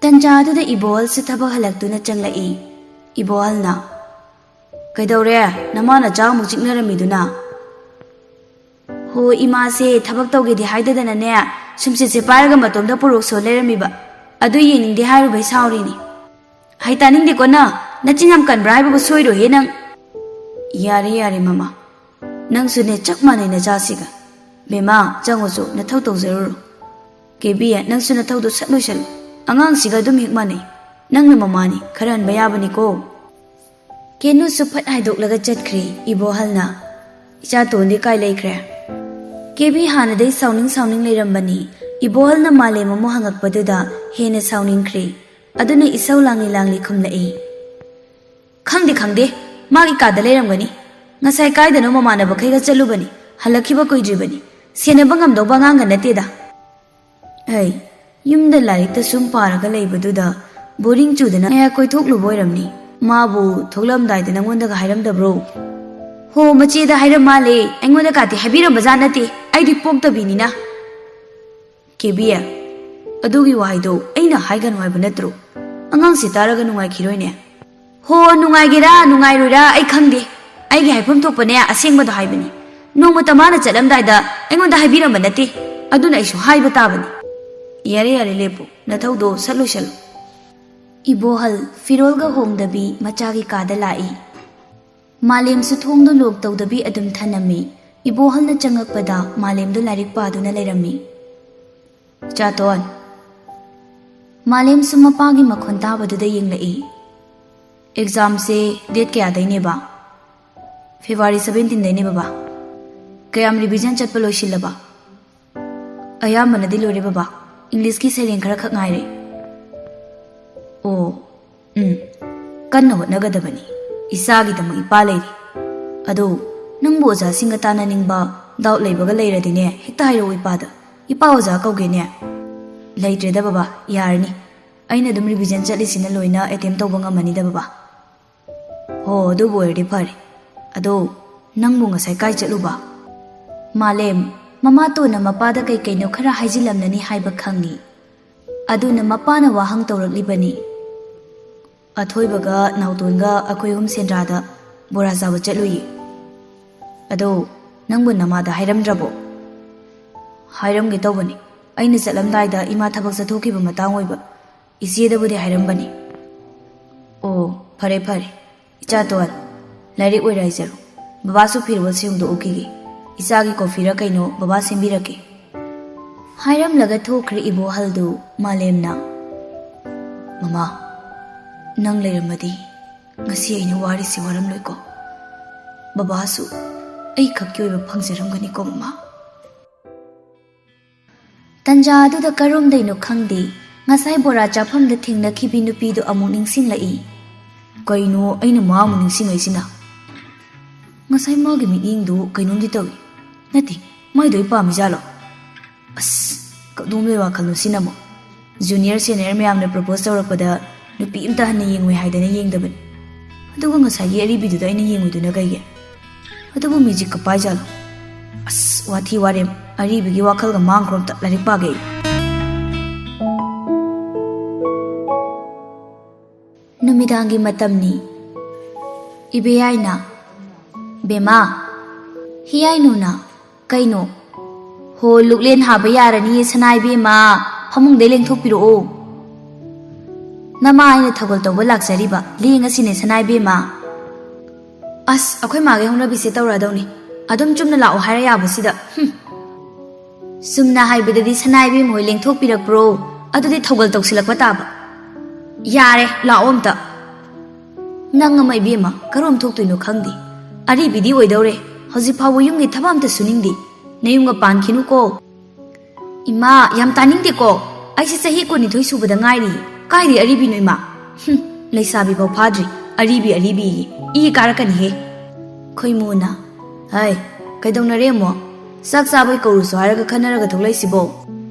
ꯇꯟꯖꯥꯗꯨꯗ ꯏꯕꯣꯍꯜꯁꯨ ꯊꯕꯛ ꯍꯜꯂꯛꯇꯨꯅ ꯆꯪꯂꯛꯏ꯫ ꯏꯕꯣꯍꯜꯅ, "ꯀꯩꯗꯧꯔꯦ? ꯅꯃꯥ ꯅꯆꯥ ꯑꯃꯨꯛ ꯆꯤꯛꯅꯔꯝꯃꯤꯗꯨꯅ?" "ꯍꯣ, ꯏꯃꯥꯁꯦ ꯊꯕꯛ ꯇꯧꯒꯦꯗꯤ ꯍꯥꯏꯗꯗꯅꯅꯦ, ꯁꯨꯝꯆꯤꯠꯁꯦ ꯄꯥꯏꯔꯒ ꯃꯇꯣꯝꯗ ꯄꯣꯔꯣꯛ ꯁꯣ ꯂꯩꯔꯝꯃꯤꯕ꯫ ꯑꯗꯨ ꯌꯦꯡꯅꯤꯡꯗꯦ ꯍꯥꯏꯔꯨꯕꯩ ꯁꯥꯎꯔꯤꯅꯤ꯫ ꯍꯩ, ꯇꯥꯅꯤꯡꯗꯦꯀꯣ ꯅꯪ꯫ ꯅꯆꯤꯟ ꯌꯥꯝ ꯀꯟꯕ꯭ꯔꯥ ꯍꯥꯏꯕꯕꯨ ꯁꯣꯏꯔꯣꯏꯍꯦ ꯅꯪ꯫" "ꯌꯥꯔꯦ, ꯌꯥꯔꯦ ꯃꯃꯥ꯫ ꯅꯪꯁꯨꯅꯦ ꯆꯞ ꯃꯥꯟꯅꯩ ꯅꯆꯥꯁꯤꯒ꯫ ꯕꯦꯝꯃ, ꯆꯪꯉꯨꯆꯣ, ꯅꯊꯧ ꯇꯧꯖꯔꯨꯔꯣ꯫ ꯀꯦꯕꯤ, ꯅꯪꯁꯨ ꯅꯊꯧꯗꯣ ꯁꯠ ꯂꯣꯏꯁꯜꯂꯨ꯫ ꯑꯉꯥꯡꯁꯤꯒ ꯑꯗꯨꯝ ꯍꯦꯛ ꯃꯥꯟꯅꯩ꯫ ꯅꯪꯅ ꯃꯃꯥꯅꯤ, ꯈꯔ ꯍꯟꯕ ꯌꯥꯕꯅꯤꯀꯣ꯫" ꯀꯦꯅꯨꯁꯨ ꯐꯠ ꯍꯥꯏꯗꯣꯛꯂꯒ ꯆꯠꯈ꯭ꯔꯦ꯫ ꯏꯕꯣꯍꯜꯅ, "ꯏꯆꯥꯇꯣꯟꯗꯤ ꯀꯥꯏ ꯂꯩꯈ꯭ꯔꯦ?" ꯀꯦꯕꯤ ꯍꯥꯟꯅꯗꯩ ꯁꯥꯎꯅꯤꯡ ꯁꯥꯎꯅꯤꯡ ꯂꯩꯔꯝꯕꯅꯤ꯫ ꯏꯕꯣꯍꯜꯅ ꯃꯥꯂꯦꯝ ꯑꯃꯨꯛ ꯍꯪꯉꯛꯄꯗꯨꯗ ꯍꯦꯟꯅ ꯁꯥꯎꯅꯤꯡꯈ꯭ꯔꯦ꯫ ꯑꯗꯨꯅ ꯏꯁꯧ ꯂꯥꯡꯂꯤ ꯂꯥꯡꯂꯤ ꯈꯨꯝꯂꯛꯏ꯫ "ꯈꯪꯗꯦ, ꯈꯪꯗꯦ꯫ ꯃꯥꯒꯤ ꯀꯥꯗ ꯂꯩꯔꯝꯒꯅꯤ꯫ ꯉꯁꯥꯏ ꯀꯥꯏꯗꯅꯣ ꯃꯃꯥꯟꯅꯕꯈꯩꯒ ꯆꯠꯂꯨꯕꯅꯤ꯫ ꯍꯜꯂꯛꯈꯤꯕ ꯀꯨꯏꯗ꯭ꯔꯤꯕꯅꯤ꯫ ꯁꯦꯟꯅꯕ ꯉꯝꯗꯧꯕ ꯑꯉꯥꯡꯒ ꯅꯠꯇꯦꯗ꯫" "ꯑꯩ ꯌꯨꯝꯗ ꯂꯥꯏꯔꯤꯛꯇ ꯁꯨꯝ ꯄꯥꯔꯒ ꯂꯩꯕꯗꯨꯗ ꯕꯣꯔꯤꯡ ꯆꯨꯗꯅ ꯉꯥꯏꯍꯥꯛ ꯀꯣꯏꯊꯣꯛꯂꯨꯕ ꯑꯣꯏꯔꯝꯅꯤ꯫ ꯃꯥꯕꯨ ꯊꯣꯛꯂꯝꯗꯥꯏꯗ ꯅꯪꯉꯣꯟꯗꯒ ꯍꯥꯏꯔꯝꯗꯕ꯭ꯔꯣ?" "ꯍꯣ, ꯃꯆꯦꯗ ꯍꯥꯏꯔꯝ ꯃꯥꯜꯂꯦ꯫ ꯑꯩꯉꯣꯟꯗ ꯀꯥꯇꯤ ꯍꯥꯏꯕꯤꯔꯝꯕꯖꯥꯠ ꯅꯠꯇꯦ꯫ ꯑꯩꯗꯤ ꯄꯣꯛꯇꯕꯤꯅꯤꯅ꯫" "ꯀꯦꯕꯤ, ꯑꯗꯨꯒꯤ ꯋꯥꯍꯩꯗꯣ ꯑꯩꯅ ꯍꯥꯏꯒꯅꯨ ꯍꯥꯏꯕ ꯅꯠꯇ꯭ꯔꯣ? ꯑꯉꯥꯡꯁꯤ ꯇꯥꯔꯒ ꯅꯨꯡꯉꯥꯏꯈꯤꯔꯣꯏꯅꯦ꯫" "ꯍꯣ, ꯅꯨꯡꯉꯥꯏꯒꯦꯔꯥ ꯅꯨꯡꯉꯥꯏꯔꯣꯏꯔꯥ ꯑꯩ ꯈꯪꯗꯦ꯫ ꯑꯩꯒꯤ ꯍꯥꯏꯐꯝ ꯊꯣꯛꯄꯅꯦ ꯑꯁꯦꯡꯕꯗꯣ ꯍꯥꯏꯕꯅꯤ꯫ ꯅꯣꯡꯃꯇ ꯃꯥꯅ ꯆꯠꯂꯝꯗꯥꯏꯗ ꯑꯩꯉꯣꯟꯗ ꯍꯥꯏꯕꯤꯔꯝꯕ ꯅꯠꯇꯦ꯫ ꯑꯗꯨꯅ ꯑꯩꯁꯨ ꯍꯥꯏꯕ ꯇꯥꯕꯅꯤ꯫" "ꯌꯥꯔꯦ, ꯌꯥꯔꯦ, ꯂꯦꯞꯄꯨ꯫ ꯅꯊꯧꯗꯣ ꯁꯠ ꯂꯣꯏꯁꯜꯂꯨ꯫" ꯏꯕꯣꯍꯜ ꯐꯤꯔꯣꯜꯒ ꯍꯣꯡꯗꯕꯤ ꯃꯆꯥꯒꯤ ꯀꯥꯗ ꯂꯥꯛꯏ꯫ ꯃꯥꯂꯦꯝꯁꯨ ꯊꯣꯡꯗꯨ ꯂꯣꯛ ꯇꯧꯗꯕꯤ ꯑꯗꯨꯝ ꯊꯅꯝꯃꯤ꯫ ꯏꯕꯣꯍꯜꯅ ꯆꯪꯉꯛꯄꯗ ꯃꯥꯂꯦꯝꯗꯨ ꯂꯥꯏꯔꯤꯛ ꯄꯥꯗꯨꯅ ꯂꯩꯔꯝꯃꯤ꯫ "ꯆꯥꯇꯣꯟ꯫" ꯃꯥꯂꯦꯝꯁꯨ ꯃꯄꯥꯒꯤ ꯃꯈꯣꯟ ꯇꯥꯕꯗꯨꯗ ꯌꯦꯡꯂꯛꯏ꯫ "ꯑꯦꯛꯖꯥꯝꯁꯦ ꯗꯦꯠ ꯀꯌꯥꯗꯩꯅꯦꯕ?" "ꯐꯦꯕ꯭ꯔꯨꯋꯥꯔꯤ ꯁꯕꯦꯟꯇꯤꯟꯗꯩꯅꯦ ꯕꯕꯥ꯫" "ꯀꯌꯥꯝ ꯔꯤꯚꯤꯖꯟ ꯆꯠꯄ ꯂꯣꯏꯁꯤꯜꯂꯕ?" "ꯑꯌꯥꯝꯕꯅꯗꯤ ꯂꯣꯏꯔꯦ ꯕꯕꯥ꯫ ꯏꯪꯂꯤꯁꯀꯤ ꯁꯩꯔꯦꯡ ꯈꯔꯈꯛ ꯉꯥꯏꯔꯦ꯫" "ꯑꯣ, ꯎꯝ, ꯀꯟꯅ ꯍꯣꯠꯅꯒꯗꯕꯅꯤ꯫ ꯏꯆꯥꯒꯤꯗꯃꯛ ꯏꯄꯥ ꯂꯩꯔꯤ꯫ ꯑꯗꯣ ꯅꯪꯕꯨ ꯑꯣꯖꯥꯁꯤꯡꯒ ꯇꯥꯟꯅꯅꯤꯡꯕ, ꯗꯥꯎꯠ ꯂꯩꯕꯒ ꯂꯩꯔꯗꯤꯅꯦ, ꯍꯦꯛꯇ ꯍꯥꯏꯔꯛꯑꯣ ꯏꯄꯥꯗ꯫ ꯏꯄꯥ ꯑꯣꯖꯥ ꯀꯧꯒꯦꯅꯦ꯫" "ꯂꯩꯇ꯭ꯔꯦꯗ ꯕꯕꯥ, ꯌꯥꯔꯅꯤ꯫ ꯑꯩꯅ ꯑꯗꯨꯝ ꯔꯤꯚꯤꯖꯟ ꯆꯠꯂꯤꯁꯤꯅ ꯂꯣꯏꯅ ꯑꯦꯇꯦꯝ ꯇꯧꯕ ꯉꯝꯃꯅꯤꯗ ꯕꯕꯥ꯫ ꯍꯣ, ꯑꯗꯨꯕꯨ ꯑꯣꯏꯔꯗꯤ ꯐꯔꯦ꯫ ꯑꯗꯣ, ꯅꯪꯕꯨ ꯉꯁꯥꯏ ꯀꯥꯏ ꯆꯠꯂꯨꯕ? ꯃꯥꯂꯦꯝ, ꯃꯃꯥꯇꯣꯟꯅ ꯃꯄꯥꯗ ꯀꯩ ꯀꯩꯅꯣ ꯈꯔ ꯍꯥꯏꯖꯤꯜꯂꯝꯂꯅꯤ ꯍꯥꯏꯕ ꯈꯪꯏ꯫ ꯑꯗꯨꯅ ꯃꯄꯥꯅ ꯋꯥꯍꯪ ꯇꯧꯔꯛꯂꯤꯕꯅꯤ꯫ ꯑꯊꯣꯏꯕꯒ ꯅꯥꯎꯇꯣꯟꯒ ꯑꯩꯈꯣꯏ ꯑꯍꯨꯝ ꯁꯦꯟꯗ꯭ꯔꯥꯗ ꯕꯣꯔꯥ ꯆꯥꯕ ꯆꯠꯂꯨꯏꯌꯦ꯫ ꯑꯗꯣ, ꯅꯪꯕꯨ ꯅꯃꯥꯗ ꯍꯥꯏꯔꯝꯗ꯭ꯔꯕꯣ? ꯍꯥꯏꯔꯝꯒꯦ ꯇꯧꯕꯅꯤ꯫ ꯑꯩꯅ ꯆꯠꯂꯝꯗꯥꯏꯗ ꯏꯃꯥ ꯊꯕꯛ ꯆꯠꯊꯣꯛꯈꯤꯕ ꯃꯇꯥꯡ ꯑꯣꯏꯕ꯫ ꯏꯆꯦꯗꯕꯨꯗꯤ ꯍꯥꯏꯔꯝꯕꯅꯤ꯫ ꯑꯣ, ꯐꯔꯦ ꯐꯔꯦ꯫ ꯏꯆꯥꯇꯣꯟ, ꯂꯥꯏꯔꯤꯛ ꯑꯣꯏꯔꯥꯏꯖꯔꯣ꯫ ꯕꯕꯥꯁꯨ ꯐꯤꯔꯣꯜ ꯁꯦꯡꯗꯣꯛꯎꯈꯤꯒꯦ꯫ ꯏꯆꯥꯒꯤ ꯀꯣꯐꯤꯔ ꯀꯩꯅꯣ ꯕꯕꯥ ꯁꯦꯝꯕꯤꯔꯛꯀꯦ꯫ ꯍꯥꯏꯔꯝꯂꯒ ꯊꯣꯛꯈ꯭ꯔꯦ ꯏꯕꯣꯍꯜꯗꯨ꯫ ꯃꯥꯂꯦꯝꯅ, "ꯃꯃꯥ, ꯅꯪ ꯂꯩꯔꯝꯃꯗꯤ ꯉꯁꯤ ꯑꯩꯅ ꯋꯥꯔꯤꯁꯤ ꯋꯥꯔꯝꯂꯣꯏꯀꯣ꯫ ꯕꯕꯥꯁꯨ ꯑꯩꯈꯛꯀꯤ ꯑꯣꯏꯕ ꯐꯪꯖꯔꯝꯒꯅꯤꯀꯣ, ꯃꯃꯥ?" ꯇꯟꯖꯥ ꯑꯗꯨꯗ ꯀꯔꯣꯝꯗꯩꯅꯣ ꯈꯪꯗꯦ, ꯉꯁꯥꯏ ꯕꯣꯔꯥ ꯆꯥꯐꯝꯗ ꯊꯦꯡꯅꯈꯤꯕꯤ ꯅꯨꯄꯤꯗꯨ ꯑꯃꯨꯛ ꯅꯤꯡꯁꯤꯡꯂꯛꯏ꯫ ꯀꯩꯅꯣ ꯑꯩꯅ ꯃꯥ ꯑꯃꯨꯛ ꯅꯤꯡꯁꯤꯡꯉꯛꯏꯁꯤꯅ? ꯉꯁꯥꯏ ꯃꯥꯒꯤ ꯃꯤꯠꯌꯦꯡꯗꯨ ꯀꯩꯅꯣꯝꯗꯤ ꯇꯧꯏ꯫ ꯅꯠꯇꯦ, ꯃꯥꯏꯗꯣ ꯑꯩ ꯄꯥꯝꯃꯤꯖꯥꯠꯂꯣ? ꯑꯁ, ꯀꯗꯣꯝꯗꯩ ꯋꯥꯈꯜꯅꯣ ꯁꯤꯅ ꯑꯃꯨꯛ? ꯖꯨꯅꯤꯌꯔ ꯁꯦꯅꯤꯌꯔ ꯃꯌꯥꯝꯅ ꯄ꯭ꯔꯄꯣꯁ ꯇꯧꯔꯛꯄꯗ ꯅꯨꯄꯤ ꯑꯝꯇ ꯍꯟꯅ ꯌꯦꯡꯉꯣꯏ ꯍꯥꯏꯗꯅ ꯌꯦꯡꯗꯕꯅꯤ꯫ ꯑꯗꯨꯒ ꯉꯁꯥꯏꯒꯤ ꯑꯔꯤꯕꯤꯗꯨꯗ ꯑꯩꯅ ꯌꯦꯡꯉꯨꯏꯗꯨꯅ ꯀꯩꯒꯤ? ꯑꯗꯨꯕꯨ ꯃꯦꯖꯤꯛꯀ ꯄꯥꯏꯖꯥꯠꯂꯣ? ꯑꯁ, ꯋꯥꯊꯤ ꯋꯥꯔꯦꯝ꯫ ꯑꯔꯤꯕꯤꯒꯤ ꯋꯥꯈꯜꯒ ꯃꯥꯡꯈ꯭ꯔꯣ, ꯑꯝꯇ ꯂꯥꯏꯔꯤꯛ ꯄꯥꯒꯦ ꯑꯩ꯫ ꯅꯨꯃꯤꯗꯥꯡꯒꯤ ꯃꯇꯝꯅꯤ꯫ ꯏꯕꯦꯌꯥꯏꯅ, "ꯕꯦꯃꯥ, ꯍꯤꯌꯥꯏꯅꯨꯅ, ꯀꯩꯅꯣ? ꯍꯣ, ꯂꯨꯛꯂꯦꯟ ꯍꯥꯕ ꯌꯥꯔꯅꯤꯌꯦ ꯁꯅꯥ ꯏꯕꯦꯝꯃ, ꯐꯃꯨꯡꯗꯩ ꯂꯦꯡꯊꯣꯛꯄꯤꯔꯛꯑꯣ꯫ ꯅꯃꯥ ꯑꯩꯅ ꯊꯧꯒꯜ ꯇꯧꯕ ꯂꯥꯛꯆꯔꯤꯕ, ꯂꯦꯡꯉꯁꯤꯅꯦ ꯁꯅꯥ ꯏꯕꯦꯝꯃ꯫ ꯑꯁ, ꯑꯩꯈꯣꯏ ꯃꯥꯒꯤ ꯍꯧꯅꯕꯤꯁꯦ ꯇꯧꯔꯗꯧꯅꯤ꯫ ꯑꯗꯨꯝ ꯆꯨꯝꯅ ꯂꯥꯛꯑꯣ ꯍꯥꯏꯔ ꯌꯥꯕꯁꯤꯗ꯫ ꯍꯨꯝ꯫ ꯆꯨꯝꯅ ꯍꯥꯏꯕꯗꯗꯤ ꯁꯅꯥ ꯏꯕꯦꯝꯃ ꯍꯣꯏ ꯂꯦꯡꯊꯣꯛꯄꯤꯔꯛꯄ꯭ꯔꯣ? ꯑꯗꯨꯗꯤ ꯊꯧꯒꯜ ꯇꯧꯁꯤꯜꯂꯛꯄ ꯇꯥꯕ꯫ ꯌꯥꯔꯦ, ꯂꯥꯛꯑꯣ ꯑꯝꯇ꯫ ꯅꯪ ꯑꯃ ꯏꯕꯦꯝꯃ, ꯀꯔꯣꯝ ꯊꯣꯛꯇꯣꯏꯅꯣ ꯈꯪꯗꯦ꯫ ꯑꯔꯤꯕꯤꯗꯤ ꯑꯣꯏꯗꯧꯔꯦ꯫ ꯍꯧꯖꯤꯛ ꯐꯥꯎꯕ ꯌꯨꯝꯒꯤ ꯊꯕꯛ ꯑꯝꯇ ꯁꯨꯅꯤꯡꯗꯦ꯫ ꯅꯌꯨꯝꯒ ꯄꯥꯟꯈꯤꯅꯨꯀꯣ꯫ ꯏꯃꯥ, ꯌꯥꯝ ꯇꯥꯅꯤꯡꯗꯦꯀꯣ꯫ ꯑꯩꯁꯦ ꯆꯍꯤ ꯀꯨꯟꯅꯤꯊꯣꯏ ꯁꯨꯕꯗ ꯉꯥꯏꯔꯤ꯫ ꯀꯥꯏꯗꯩ ꯑꯔꯤꯕꯤꯅꯣ ꯏꯃꯥ? ꯍꯨꯝ, ꯂꯩꯁꯥꯕꯤ ꯐꯥꯎ ꯐꯥꯗ꯭ꯔꯤ, ꯑꯔꯤꯕꯤ ꯑꯔꯤꯕꯤꯌꯦ꯫ ꯏ ꯀꯥꯔꯛꯀꯅꯤꯍꯦ꯫ ꯈꯣꯏꯃꯨꯅ, ꯍꯩ, ꯀꯩꯗꯧꯅꯔꯦ ꯑꯃꯨꯛ? ꯆꯥꯛ ꯆꯥꯕꯩ ꯀꯧꯔꯨꯁꯣ ꯍꯥꯏꯔꯒ ꯈꯟꯅꯔꯒ ꯊꯣꯛꯂꯛꯏꯁꯤꯕꯣ?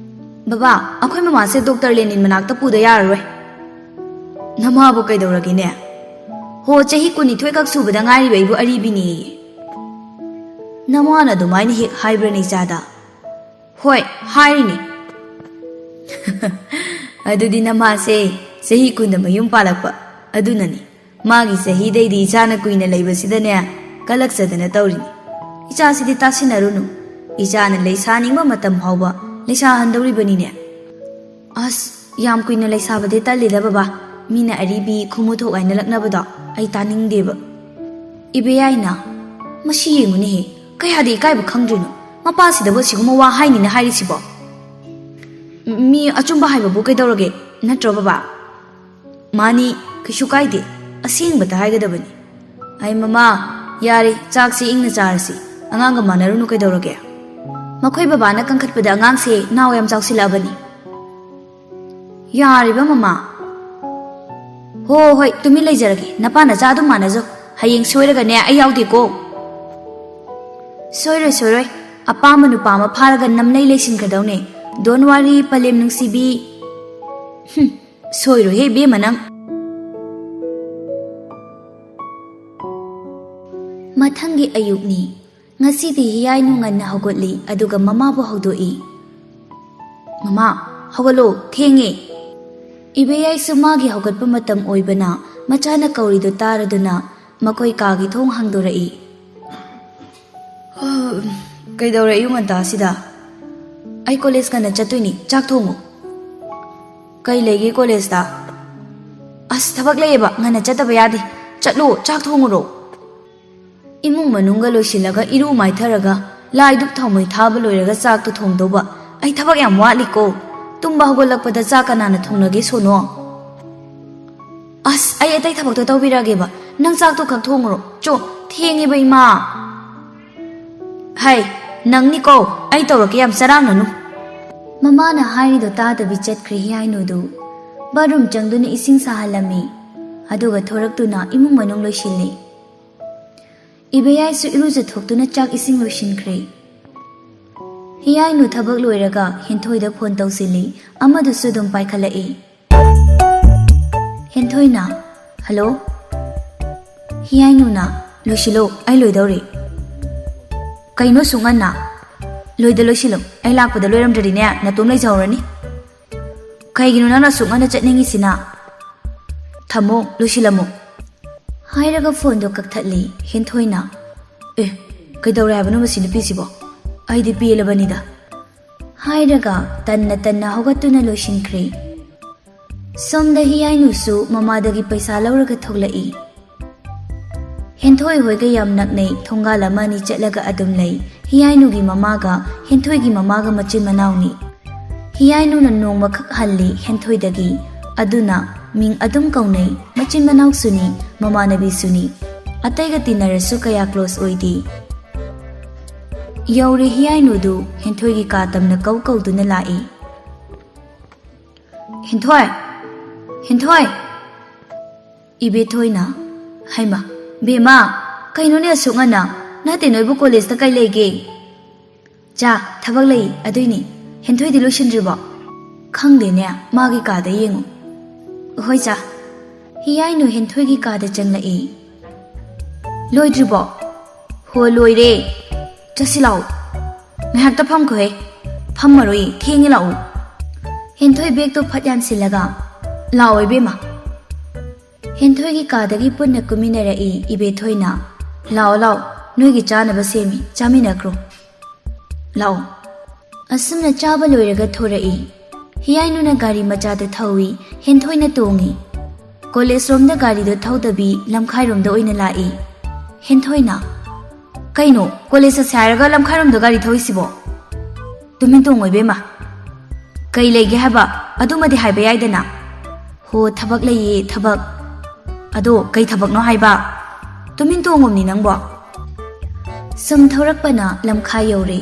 "ꯕꯕꯥ, ꯑꯩꯈꯣꯏ ꯃꯃꯥꯁꯦ ꯗꯣꯛꯇꯔ ꯂꯦꯅꯤꯟ ꯃꯅꯥꯛꯇ ꯄꯨꯗ ꯌꯥꯔꯔꯣꯏ꯫" "ꯅꯃꯥꯕꯨ ꯀꯩꯗꯧꯔꯒꯦꯅꯦ?" "ꯍꯣ, ꯆꯍꯤ ꯀꯨꯟꯅꯤꯊꯣꯏ ꯈꯛ ꯁꯨꯕꯗ ꯉꯥꯏꯔꯤꯕ ꯑꯩꯕꯨ ꯑꯔꯤꯕꯤꯅꯦꯌꯦ꯫" "ꯅꯃꯥꯅ ꯑꯗꯨꯃꯥꯏꯅ ꯍꯦꯛ ꯍꯥꯏꯕ꯭ꯔꯅꯦ ꯏꯆꯥꯗ?" "ꯍꯣꯏ, ꯍꯥꯏꯔꯤꯅꯦ꯫" "ꯑꯗꯨꯗꯤ ꯅꯃꯥꯁꯦ ꯆꯍꯤ ꯀꯨꯟꯗ ꯃꯌꯨꯝ ꯄꯥꯜꯂꯛꯄ ꯑꯗꯨꯅꯅꯤ꯫ ꯃꯥꯒꯤ ꯆꯍꯤꯗꯩꯗꯤ ꯏꯆꯥꯅ ꯀꯨꯏꯅ ꯂꯩꯕꯁꯤꯗꯅꯦ, ꯀꯂꯛꯆꯗꯅ ꯇꯧꯔꯤꯅꯤ꯫ ꯏꯆꯥꯁꯤꯗꯤ ꯇꯥꯁꯤꯟꯅꯔꯨꯅꯨ꯫ ꯏꯆꯥꯅ ꯂꯩꯁꯥꯅꯤꯡꯕ ꯃꯇꯝ ꯐꯥꯎꯕ ꯂꯩꯁꯥꯍꯟꯗꯧꯔꯤꯕꯅꯤꯅꯦ꯫" "ꯑꯁ, ꯌꯥꯝ ꯀꯨꯏꯅ ꯂꯩꯁꯥꯕꯗꯤ ꯇꯜꯂꯤꯗ ꯕꯕꯥ꯫ ꯃꯤꯅ ꯑꯔꯤꯕꯤ, ꯈꯨꯃꯨ ꯊꯣꯛ ꯍꯥꯏꯅ ꯂꯛꯅꯕꯗꯣ ꯑꯩ ꯇꯥꯅꯤꯡꯗꯦꯕ꯫" ꯏꯕꯦꯌꯥꯏꯅ, "ꯃꯁꯤ ꯌꯦꯡꯉꯨꯅꯦꯍꯦ, ꯀꯌꯥꯗꯤ ꯏꯀꯥꯏꯕ ꯈꯪꯗ꯭ꯔꯤꯅꯣ꯫ ꯃꯄꯥꯁꯤꯗꯕꯨ ꯑꯁꯤꯒꯨꯝꯕ ꯋꯥ ꯍꯥꯏꯅꯤꯅ ꯍꯥꯏꯔꯤꯁꯤꯕꯣ?" "ꯃꯤ ꯑꯆꯨꯝꯕ ꯍꯥꯏꯕꯕꯨ ꯀꯩꯗꯧꯔꯒꯦ, ꯅꯠꯇ꯭ꯔꯣ ꯕꯕꯥ?" "ꯃꯥꯅꯤ, ꯀꯩꯁꯨ ꯀꯥꯏꯗꯦ꯫ ꯑꯁꯦꯡꯕꯇ ꯍꯥꯏꯒꯗꯕꯅꯤ꯫" "ꯑꯩ ꯃꯃꯥ, ꯌꯥꯔꯦ, ꯆꯥꯛꯁꯤ ꯏꯪꯅ ꯆꯥꯔꯁꯤ꯫ ꯑꯉꯥꯡꯒ ꯃꯥꯟꯅꯔꯨꯅꯨ ꯀꯩꯗꯧꯔꯒꯦ?" "ꯃꯈꯣꯏ ꯕꯕꯥꯅ ꯀꯟꯈꯠꯄꯗ ꯑꯉꯥꯡꯁꯦ ꯅꯥꯎ ꯌꯥꯝ ꯆꯥꯎꯁꯤꯜꯂꯛꯑꯕꯅꯤ꯫" "ꯌꯥꯔꯤꯕ ꯃꯃꯥ?" "ꯍꯣ ꯍꯣꯏ, ꯇꯨꯃꯤꯟ ꯂꯩꯖꯔꯒꯦ꯫ ꯅꯄꯥ ꯅꯆꯥ ꯑꯗꯨꯝ ꯃꯥꯟꯅꯖꯧ꯫ ꯍꯌꯦꯡ ꯁꯣꯏꯔꯒꯅꯦ ꯑꯩ ꯌꯥꯎꯗꯦꯀꯣ꯫" "ꯁꯣꯏꯔꯣꯏ, ꯁꯣꯏꯔꯣꯏ꯫ ꯑꯄꯥꯝꯕ ꯅꯨꯄꯥ ꯑꯃ ꯐꯥꯔꯒ ꯅꯝꯂꯩ ꯂꯩꯁꯤꯟꯈ꯭ꯔꯗꯧꯅꯦ꯫ Don't worry, ꯄꯂꯦꯝ ꯅꯨꯡꯁꯤꯕꯤ꯫" "ꯍꯨꯝ, ꯁꯣꯏꯔꯣꯏꯍꯦ ꯏꯕꯦꯝꯃ ꯅꯪ꯫" ꯃꯊꯪꯒꯤ ꯑꯌꯨꯛꯅꯤ꯫ ꯉꯁꯤꯗꯤ ꯍꯤꯌꯥꯏꯅꯨ ꯉꯟꯅ ꯍꯧꯒꯠꯂꯤ, ꯑꯗꯨꯒ ꯃꯃꯥꯕꯨ ꯍꯧꯗꯣꯛꯏ꯫ "ꯃꯃꯥ, ꯍꯧꯒꯠꯂꯣ, ꯊꯦꯡꯉꯦ꯫" ꯏꯕꯦꯌꯥꯏꯁꯨ ꯃꯥꯒꯤ ꯍꯧꯒꯠꯄ ꯃꯇꯝ ꯑꯣꯏꯕꯅ ꯃꯆꯥꯅ ꯀꯧꯔꯤꯗꯨ ꯇꯥꯔꯗꯨꯅ ꯃꯈꯣꯏ ꯀꯥꯒꯤ ꯊꯣꯡ ꯍꯥꯡꯗꯣꯔꯛꯏ꯫ "ꯀꯩꯗꯧꯔꯦ ꯑꯌꯨꯛ ꯉꯟꯇꯥꯁꯤꯗ?" "ꯑꯩ ꯀꯣꯂꯦꯖ ꯉꯟꯅ ꯆꯠꯇꯣꯏꯅꯤ, ꯆꯥꯛ ꯊꯣꯡꯉꯨ꯫" "ꯀꯩ ꯂꯩꯒꯦ ꯀꯣꯂꯦꯖꯇ?" "ꯑꯁ, ꯊꯕꯛ ꯂꯩꯌꯦꯕ, ꯉꯟꯅ ꯆꯠꯇꯕ ꯌꯥꯗꯦ꯫ ꯆꯠꯂꯣ, ꯆꯥꯛ ꯊꯣꯡꯉꯨꯔꯣ꯫" ꯏꯃꯨꯡ ꯃꯅꯨꯡꯒ ꯂꯣꯏꯁꯤꯜꯂꯒ, ꯏꯔꯨ ꯃꯥꯏꯊꯔꯒ, ꯂꯥꯏ ꯙꯨꯞ ꯊꯥꯎꯃꯩ ꯊꯥꯕ ꯂꯣꯏꯔꯒ ꯆꯥꯛꯇꯣ ꯊꯣꯡꯗꯧꯕ꯫ ꯑꯩ ꯊꯕꯛ ꯌꯥꯝ ꯋꯥꯠꯂꯤꯀꯣ꯫ ꯇꯨꯝꯕ ꯍꯧꯒꯠꯂꯛꯄꯗ ꯆꯥꯛ ꯀꯅꯥꯅ ꯊꯣꯡꯅꯒꯦ, ꯁꯣꯅꯣ? "ꯑꯁ, ꯑꯩ ꯑꯇꯩ ꯊꯕꯛꯇꯣ ꯇꯧꯕꯤꯔꯛꯑꯒꯦꯕ꯫ ꯅꯪ ꯆꯥꯛꯇꯣ ꯈꯛ ꯊꯣꯡꯉꯨꯔꯣ꯫ ꯆꯣ, ꯊꯦꯡꯉꯦꯕ, ꯏꯃꯥ꯫" "ꯍꯩ, ꯅꯪꯅꯤꯀꯣ, ꯑꯩ ꯇꯧꯔꯛꯀꯦ, ꯌꯥꯝ ꯆꯔꯥꯡꯅꯅꯨ꯫" ꯃꯃꯥꯅ ꯍꯥꯏꯔꯤꯗꯣ ꯇꯥꯗꯕꯤ ꯆꯠꯈ꯭ꯔꯦ ꯍꯤꯌꯥꯏꯅꯨꯗꯨ꯫ ꯕꯥꯠꯔꯨꯝ ꯆꯪꯗꯨꯅ ꯏꯁꯤꯡ ꯁꯥꯍꯜꯂꯝꯃꯤ꯫ ꯑꯗꯨꯒ ꯊꯣꯔꯛꯇꯨꯅ ꯏꯃꯨꯡ ꯃꯅꯨꯡ ꯂꯣꯏꯁꯤꯜꯂꯤ꯫ ꯏꯕꯦꯌꯥꯏꯁꯨ ꯏꯔꯨꯖꯊꯣꯛꯇꯨꯅ ꯆꯥꯛ ꯏꯁꯤꯡ ꯂꯣꯏꯁꯤꯟꯈ꯭ꯔꯦ꯫ ꯍꯤꯌꯥꯏꯅꯨ ꯊꯕꯛ ꯂꯣꯏꯔꯒ ꯍꯦꯟꯊꯣꯏꯗ ꯐꯣꯟ ꯇꯧꯁꯤꯜꯂꯤ꯫ ꯑꯃꯗꯨꯁꯨ ꯑꯗꯨꯝ ꯄꯥꯏꯈꯠꯂꯛꯏ꯫ ꯍꯦꯟꯊꯣꯏꯅ, "ꯍꯜꯂꯣ?" ꯍꯤꯌꯥꯏꯅꯨꯅ, "ꯂꯣꯏꯁꯤꯜꯂꯣ, ꯑꯩ ꯂꯣꯏꯗꯧꯔꯦ꯫" "ꯀꯩꯅꯣ ꯑꯁꯨꯛ ꯉꯟꯅ?" "ꯂꯣꯏꯗ ꯂꯣꯏꯁꯤꯜꯂꯣ, ꯑꯩ ꯂꯥꯛꯄꯗ ꯂꯣꯏꯔꯝꯗ꯭ꯔꯗꯤꯅꯦ ꯅꯇꯣꯝ ꯂꯩꯖꯍꯧꯔꯅꯤ꯫ ꯀꯩꯒꯤꯅꯣ ꯅꯪꯅ ꯑꯁꯨꯛ ꯉꯟꯅ ꯆꯠꯅꯤꯡꯉꯤꯁꯤꯅ? ꯊꯝꯃꯣ, ꯂꯣꯏꯁꯤꯜꯂꯝꯃꯣ꯫" ꯍꯥꯏꯔꯒ ꯐꯣꯟꯗꯣ ꯀꯛꯊꯠꯂꯤ꯫ ꯍꯦꯟꯊꯣꯏꯅ, "ꯑꯦ, ꯀꯩꯗꯧꯔꯦ ꯍꯥꯏꯕꯅꯣ ꯃꯁꯤ ꯅꯨꯄꯤꯁꯤꯕꯣ? ꯑꯩꯗꯤ ꯄꯦꯜꯂꯕꯅꯤꯗ꯫" ꯍꯥꯏꯔꯒ ꯇꯟꯅ ꯇꯟꯅ ꯍꯧꯒꯠꯇꯨꯅ ꯂꯣꯏꯁꯤꯟꯈ꯭ꯔꯦ꯫ ꯁꯣꯝꯗ ꯍꯤꯌꯥꯏꯅꯨꯁꯨ ꯃꯃꯥꯗꯒꯤ ꯄꯩꯁꯥ ꯂꯧꯔꯒ ꯊꯣꯛꯂꯛꯏ꯫ ꯍꯦꯟꯊꯣꯏ ꯍꯣꯏꯒ ꯌꯥꯝ ꯅꯛꯅꯩ, ꯊꯣꯡꯒꯥꯜ ꯑꯃ ꯑꯅꯤ ꯆꯠꯂꯒ ꯑꯗꯨꯝ ꯂꯩ꯫ ꯍꯤꯌꯥꯏꯅꯨꯒꯤ ꯃꯃꯥꯒ ꯍꯦꯟꯊꯣꯏꯒꯤ ꯃꯃꯥꯒ ꯃꯆꯤꯟ ꯃꯅꯥꯎꯅꯤ꯫ ꯍꯤꯌꯥꯏꯅꯨꯅ ꯅꯣꯡꯃꯈꯛ ꯍꯜꯂꯤ ꯍꯦꯟꯊꯣꯏꯗꯒꯤ, ꯑꯗꯨꯅ ꯃꯤꯡ ꯑꯗꯨꯝ ꯀꯧꯅꯩ꯫ ꯃꯆꯤꯟ ꯃꯅꯥꯎꯁꯨꯅꯤ, ꯃꯃꯥꯟꯅꯕꯤꯁꯨꯅꯤ꯫ ꯑꯇꯩꯒ ꯇꯤꯟꯅꯔꯁꯨ ꯀꯌꯥ close ꯑꯣꯏꯗꯦ꯫ ꯌꯧꯔꯦ ꯍꯤꯌꯥꯏꯅꯨꯗꯨ ꯍꯦꯟꯊꯣꯏꯒꯤ ꯀꯥ ꯇꯝꯅ ꯀꯧ ꯀꯧꯗꯨꯅ ꯂꯥꯛꯏ꯫ "ꯍꯦꯟꯊꯣꯏ! ꯍꯦꯟꯊꯣꯏ!" ꯏꯕꯦꯊꯣꯏꯅ, "ꯍꯩꯃ, ꯕꯦꯝꯃ, ꯀꯩꯅꯣꯅꯦ ꯑꯁꯨꯛ ꯉꯟꯅ? ꯅꯠꯇꯦ, ꯅꯣꯏꯕꯨ ꯀꯣꯂꯦꯖꯇ ꯀꯩ ꯂꯩꯒꯦ?" "ꯆꯥ, ꯊꯕꯛ ꯂꯩ, ꯑꯗꯨꯏꯅꯤ꯫ ꯍꯦꯟꯊꯣꯏꯗꯤ ꯂꯣꯏꯁꯤꯟꯗ꯭ꯔꯤꯕꯣ?" "ꯈꯪꯗꯦꯅꯦ, ꯃꯥꯒꯤ ꯀꯥꯗ ꯌꯦꯡꯉꯨ꯫" "ꯍꯣꯏ ꯆꯥ꯫" ꯍꯤꯌꯥꯏꯅꯨ ꯍꯦꯟꯊꯣꯏꯒꯤ ꯀꯥꯗ ꯆꯪꯂꯛꯏ꯫ "ꯂꯣꯏꯗ꯭ꯔꯤꯕꯣ?" "ꯍꯣ, ꯂꯣꯏꯔꯦ꯫ ꯆꯠꯁꯤ ꯂꯥꯛꯑꯣ꯫ ꯉꯥꯏꯍꯥꯛꯇ ꯐꯝꯈꯣꯍꯦ꯫" "ꯐꯝꯃꯔꯣꯏ, ꯊꯦꯡꯉꯦ, ꯂꯥꯛꯑꯣ꯫" ꯍꯦꯟꯊꯣꯏ ꯕꯦꯒꯇꯣ ꯐꯠ ꯌꯥꯟꯁꯤꯜꯂꯒ, "ꯂꯥꯛꯑꯣ ꯏꯕꯦꯝꯃ꯫" ꯍꯦꯟꯊꯣꯏꯒꯤ ꯀꯥꯗꯒꯤ ꯄꯨꯟꯅ ꯀꯨꯝꯃꯤꯟꯅꯔꯛꯏ ꯏꯕꯦꯊꯣꯏꯅ꯫ "ꯂꯥꯛꯑꯣ, ꯂꯥꯛꯑꯣ, ꯅꯣꯏꯒꯤ ꯆꯥꯅꯕ ꯁꯦꯝꯃꯤ, ꯆꯥꯃꯤꯟꯅꯈ꯭ꯔꯣ꯫ ꯂꯥꯛꯑꯣ꯫" ꯑꯁꯨꯝꯅ ꯆꯥꯕ ꯂꯣꯏꯔꯒ ꯊꯣꯔꯛꯏ꯫ ꯍꯤꯌꯥꯏꯅꯨꯅ ꯒꯥꯔꯤ ꯃꯆꯥꯗ ꯊꯧꯏ, ꯍꯦꯟꯊꯣꯏꯅ ꯇꯣꯡꯉꯤ꯫ ꯀꯣꯂꯦꯖ ꯔꯣꯝꯗ ꯒꯥꯔꯤꯗꯣ ꯊꯧꯗꯕꯤ ꯂꯝꯈꯥꯏꯔꯣꯝꯗ ꯑꯣꯏꯅ ꯂꯥꯛꯏ꯫ ꯍꯦꯟꯊꯣꯏꯅ, "ꯀꯩꯅꯣ, ꯀꯣꯂꯦꯖ ꯆꯠꯁꯦ ꯍꯥꯏꯔꯒ ꯂꯝꯈꯥꯏꯔꯣꯝꯗ ꯒꯥꯔꯤ ꯊꯧꯔꯤꯁꯤꯕꯣ? ꯇꯨꯃꯤꯟ ꯇꯣꯡꯉꯣ ꯏꯕꯦꯝꯃ꯫ ꯀꯩ ꯂꯩꯒꯦ ꯍꯥꯏꯕ? ꯑꯗꯨꯃꯗꯤ ꯍꯥꯏꯕ ꯌꯥꯏꯗꯅ꯫" "ꯍꯣ, ꯊꯕꯛ ꯂꯩꯌꯦ, ꯊꯕꯛ꯫" "ꯑꯗꯣ ꯀꯩ ꯊꯕꯛꯅꯣ ꯍꯥꯏꯕ? ꯇꯨꯃꯤꯟ ꯇꯣꯡꯉꯣꯝꯅꯤ ꯅꯪꯕꯣ꯫" ꯁꯨꯝ ꯊꯧꯔꯛꯄꯅ ꯂꯝꯈꯥꯏ ꯌꯧꯔꯦ꯫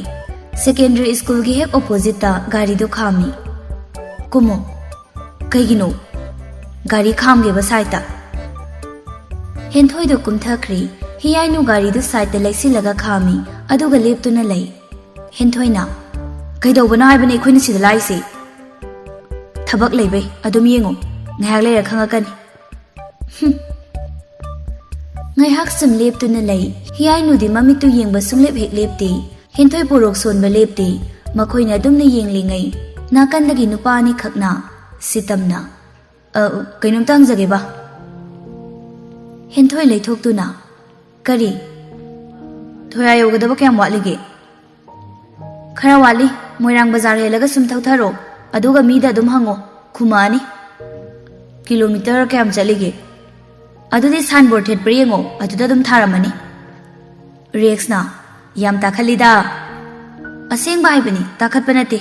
ꯁꯦꯀꯦꯟꯗꯔꯤ ꯁ꯭ꯀꯨꯜꯒꯤ ꯍꯦꯛ ꯑꯣꯄꯣꯖꯤꯠꯇ ꯒꯥꯔꯤꯗꯨ ꯈꯥꯝꯃꯤ꯫ "ꯀꯨꯝꯃꯣ꯫" "ꯀꯩꯒꯤꯅꯣ?" "ꯒꯥꯔꯤ ꯈꯥꯝꯒꯦꯕ ꯁꯥꯏꯠꯇ꯫" ꯍꯦꯟꯊꯣꯏꯗꯨ ꯀꯨꯝꯊꯈ꯭ꯔꯦ꯫ ꯍꯤꯌꯥꯏꯅꯨ ꯒꯥꯔꯤꯗꯨ ꯁꯥꯏꯠꯇ ꯂꯩꯁꯤꯜꯂꯒ ꯈꯥꯝꯃꯤ, ꯑꯗꯨꯒ ꯂꯦꯞꯇꯨꯅ ꯂꯩ꯫ ꯍꯦꯟꯊꯣꯏꯅ, ꯀꯩꯗꯧꯕꯅꯣ ꯍꯥꯏꯕꯅꯦ ꯑꯩꯈꯣꯏꯅ ꯁꯤꯗ ꯂꯥꯛꯏꯁꯦ? ꯊꯕꯛ ꯂꯩꯕꯩ꯫ ꯑꯗꯨꯝ ꯌꯦꯡꯉꯣ, ꯉꯥꯏꯍꯥꯛ ꯂꯩꯔ ꯈꯪꯉꯛꯀꯅꯤ꯫ ꯍꯨꯝ꯫ ꯉꯥꯏꯍꯥꯛ ꯁꯨꯝ ꯂꯦꯞꯇꯨꯅ ꯂꯩ꯫ ꯍꯤꯌꯥꯏꯅꯨꯗꯤ ꯃꯃꯤꯠꯇꯨ ꯌꯦꯡꯕ ꯁꯨꯡꯂꯦꯞ ꯍꯦꯛ ꯂꯦꯞꯇꯦ꯫ ꯍꯦꯟꯊꯣꯏ ꯄꯣꯔꯣꯛ ꯁꯣꯟꯕ ꯂꯦꯞꯇꯦ꯫ ꯃꯈꯣꯏꯅ ꯑꯗꯨꯝꯅ ꯌꯦꯡꯂꯤꯉꯩ ꯅꯥꯀꯟꯗꯒꯤ ꯅꯨꯄꯥ ꯑꯅꯤꯈꯛꯅ ꯁꯤꯇꯝꯅ, "ꯑ, ꯀꯩꯅꯣꯝꯇ ꯍꯪꯖꯒꯦꯕ?" ꯍꯦꯟꯊꯣꯏ ꯂꯩꯊꯣꯛꯇꯨꯅ, "ꯀꯔꯤ? ꯊꯣꯌꯥ ꯌꯧꯒꯗꯕ ꯀꯌꯥꯝ ꯋꯥꯠꯂꯤꯒꯦ?" "ꯈꯔ ꯋꯥꯠꯂꯤ꯫ ꯃꯣꯏꯔꯥꯡ ꯕꯖꯥꯔ ꯍꯦꯜꯂꯒ ꯁꯨꯝ ꯊꯧꯊꯔꯣ, ꯑꯗꯨꯒ ꯃꯤꯗ ꯑꯗꯨꯝ ꯍꯪꯉꯣ, ꯈꯨꯝꯃꯛꯑꯅꯤ꯫" "ꯀꯤꯂꯣꯃꯤꯇꯔ ꯀꯌꯥꯝ ꯆꯠꯂꯤꯒꯦ?" "ꯑꯗꯨꯗꯤ ꯁꯥꯏꯟꯕꯣꯔꯗ ꯊꯦꯠꯄ꯭ꯔꯥ ꯌꯦꯡꯉꯣ, ꯑꯗꯨꯗ ꯑꯗꯨꯝ ꯊꯥꯔꯝꯃꯅꯤ꯫" ꯔꯦꯛꯁꯅ, "ꯌꯥꯝ ꯇꯥꯈꯠꯂꯤꯗ꯫" "ꯑꯁꯦꯡꯕ ꯍꯥꯏꯕꯅꯤ, ꯇꯥꯈꯠꯄ ꯅꯠꯇꯦ꯫"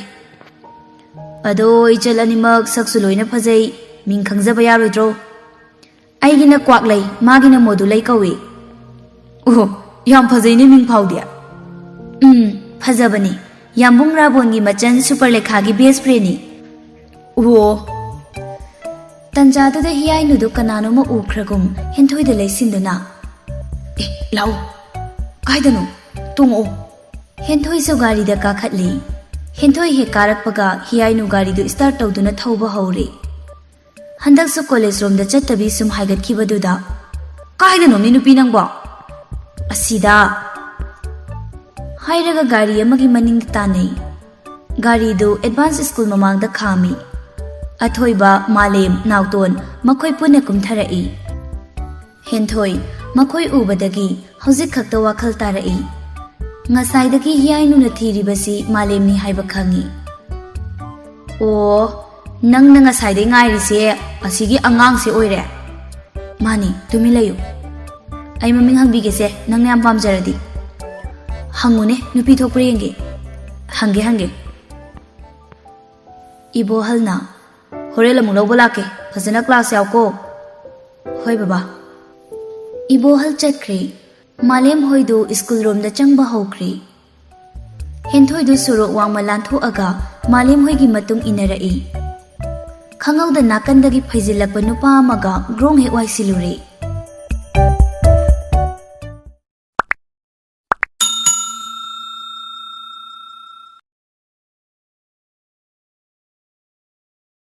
"ꯑꯗꯣ ꯏꯆꯜ ꯑꯅꯤꯃꯛ ꯁꯛꯁꯨ ꯂꯣꯏꯅ ꯐꯖꯩ, ꯃꯤꯡ ꯈꯪꯖꯕ ꯌꯥꯔꯣꯏꯗ꯭ꯔꯣ?" "ꯑꯩꯒꯤꯅ ꯀ꯭ꯋꯥꯛꯂꯩ, ꯃꯥꯒꯤꯅ ꯃꯣꯗꯨꯂꯩ ꯀꯧꯏ꯫" "ꯑꯣ, ꯌꯥꯝ ꯐꯖꯩꯅꯦ ꯃꯤꯡ ꯐꯥꯎꯗꯤ꯫" "ꯎꯝ, ꯐꯖꯕꯅꯤ꯫ ꯌꯥꯝꯕꯨꯡ ꯔꯥꯕꯣꯟꯒꯤ ꯃꯆꯟ ꯁꯨꯄꯔꯂꯦꯈꯥꯒꯤ ꯕꯦꯁ ꯐ꯭ꯔꯦꯟꯅꯤ꯫" "ꯑꯣ꯫" ꯇꯟꯖꯥꯗꯨꯗ ꯍꯤꯌꯥꯏꯅꯨꯗꯨ ꯀꯅꯥꯅꯣꯃ ꯎꯈ꯭ꯔꯒꯨꯝ ꯍꯦꯟꯊꯣꯏꯗ ꯂꯩꯁꯤꯟꯗꯨꯅ, "ꯑꯦ, ꯂꯥꯛꯑꯣ꯫" "ꯀꯥꯏꯗꯅꯣ? ꯇꯣꯡꯉꯛꯑꯣ꯫" ꯍꯦꯟꯊꯣꯏꯁꯨ ꯒꯥꯔꯤꯗ ꯀꯥꯈꯠꯂꯤ꯫ ꯍꯦꯟꯊꯣꯏ ꯍꯦꯛ ꯀꯥꯔꯛꯄꯒ ꯍꯤꯌꯥꯏꯅꯨ ꯒꯥꯔꯤꯗꯨ ꯁ꯭ꯇꯥꯔꯠ ꯇꯧꯗꯨꯅ ꯊꯧꯕ ꯍꯧꯔꯦ꯫ ꯍꯟꯗꯛꯁꯨ ꯀꯣꯂꯦꯖ ꯔꯣꯝꯗ ꯆꯠꯇꯕꯤ ꯁꯨꯝ ꯍꯥꯏꯒꯠꯈꯤꯕꯗꯨꯗ, "ꯀꯥꯏꯗꯅꯣ ꯃꯤ ꯅꯨꯄꯤ ꯅꯪꯕꯣ?" "ꯑꯁꯤꯗ꯫" ꯍꯥꯏꯔꯒ ꯒꯥꯔꯤ ꯑꯃꯒꯤ ꯃꯅꯤꯡꯗ ꯇꯥꯟꯅꯩ꯫ ꯒꯥꯔꯤꯗꯨ ꯑꯦꯗꯚꯥꯟꯁ ꯁ꯭ꯀꯨꯜ ꯃꯃꯥꯡꯗ ꯈꯥꯝꯃꯤ꯫ ꯑꯊꯣꯏꯕ, ꯃꯥꯂꯦꯝ, ꯅꯥꯎꯇꯣꯟ ꯃꯈꯣꯏ ꯄꯨꯟꯅ ꯀꯨꯝꯊꯔꯛꯏ꯫ ꯍꯦꯟꯊꯣꯏ ꯃꯈꯣꯏ ꯎꯕꯗꯒꯤ ꯍꯧꯖꯤꯛ ꯈꯛꯇ ꯋꯥꯈꯜ ꯇꯥꯔꯛꯏ꯫ ꯉꯁꯥꯏꯗꯒꯤ ꯍꯤꯌꯥꯏꯅꯨꯅ ꯊꯤꯔꯤꯕꯁꯤ ꯃꯥꯂꯦꯝꯅꯤ ꯍꯥꯏꯕ ꯈꯪꯏ꯫ "ꯑꯣ, ꯅꯪꯅ ꯉꯁꯥꯏꯗꯩ ꯉꯥꯏꯔꯤꯁꯦ ꯑꯁꯤꯒꯤ ꯑꯉꯥꯡꯁꯦ ꯑꯣꯏꯔꯦ?" "ꯃꯥꯅꯤ, ꯇꯨꯃꯤꯟ ꯂꯩꯌꯨ꯫ ꯑꯩ ꯃꯃꯤꯡ ꯍꯪꯕꯤꯒꯦꯁꯦ, ꯅꯪꯅ ꯌꯥꯝ ꯄꯥꯝꯖꯔꯗꯤ꯫" "ꯍꯪꯉꯨꯅꯦ, ꯅꯨꯄꯤ ꯊꯣꯛꯄ꯭ꯔꯥ ꯌꯦꯡꯒꯦ꯫" "ꯍꯪꯒꯦ, ꯍꯪꯒꯦ꯫" ꯏꯕꯣꯍꯜꯅ, "ꯍꯣꯔꯦꯟ ꯑꯃꯨꯛ ꯂꯧꯕ ꯂꯥꯛꯀꯦ, ꯐꯖꯅ ꯀ꯭ꯂꯥꯁ ꯌꯥꯎꯀꯣ꯫" "ꯍꯣꯏ ꯕꯕꯥ꯫" ꯏꯕꯣꯍꯜ ꯆꯠꯈ꯭ꯔꯦ꯫ ꯃꯥꯂꯦꯝ ꯍꯣꯏꯗꯨ ꯁ꯭ꯀꯨꯜ ꯔꯣꯝꯗ ꯆꯪꯕ ꯍꯧꯈ꯭ꯔꯦ꯫ ꯍꯦꯟꯊꯣꯏꯗꯨ ꯁꯣꯔꯣꯛ ꯋꯥꯡꯃ ꯂꯥꯟꯊꯣꯛꯑꯒ ꯃꯥꯂꯦꯝ ꯍꯣꯏꯒꯤ ꯃꯇꯨꯡ ꯏꯟꯅꯔꯛꯏ꯫ ꯈꯪꯍꯧꯗ ꯅꯥꯀꯟꯗꯒꯤ ꯐꯩꯖꯤꯜꯂꯛꯄ ꯅꯨꯄꯥ ꯑꯃꯒ ꯒ꯭ꯔꯣꯡ ꯍꯦꯛ ꯋꯥꯏꯁꯤꯜꯂꯨꯔꯦ꯫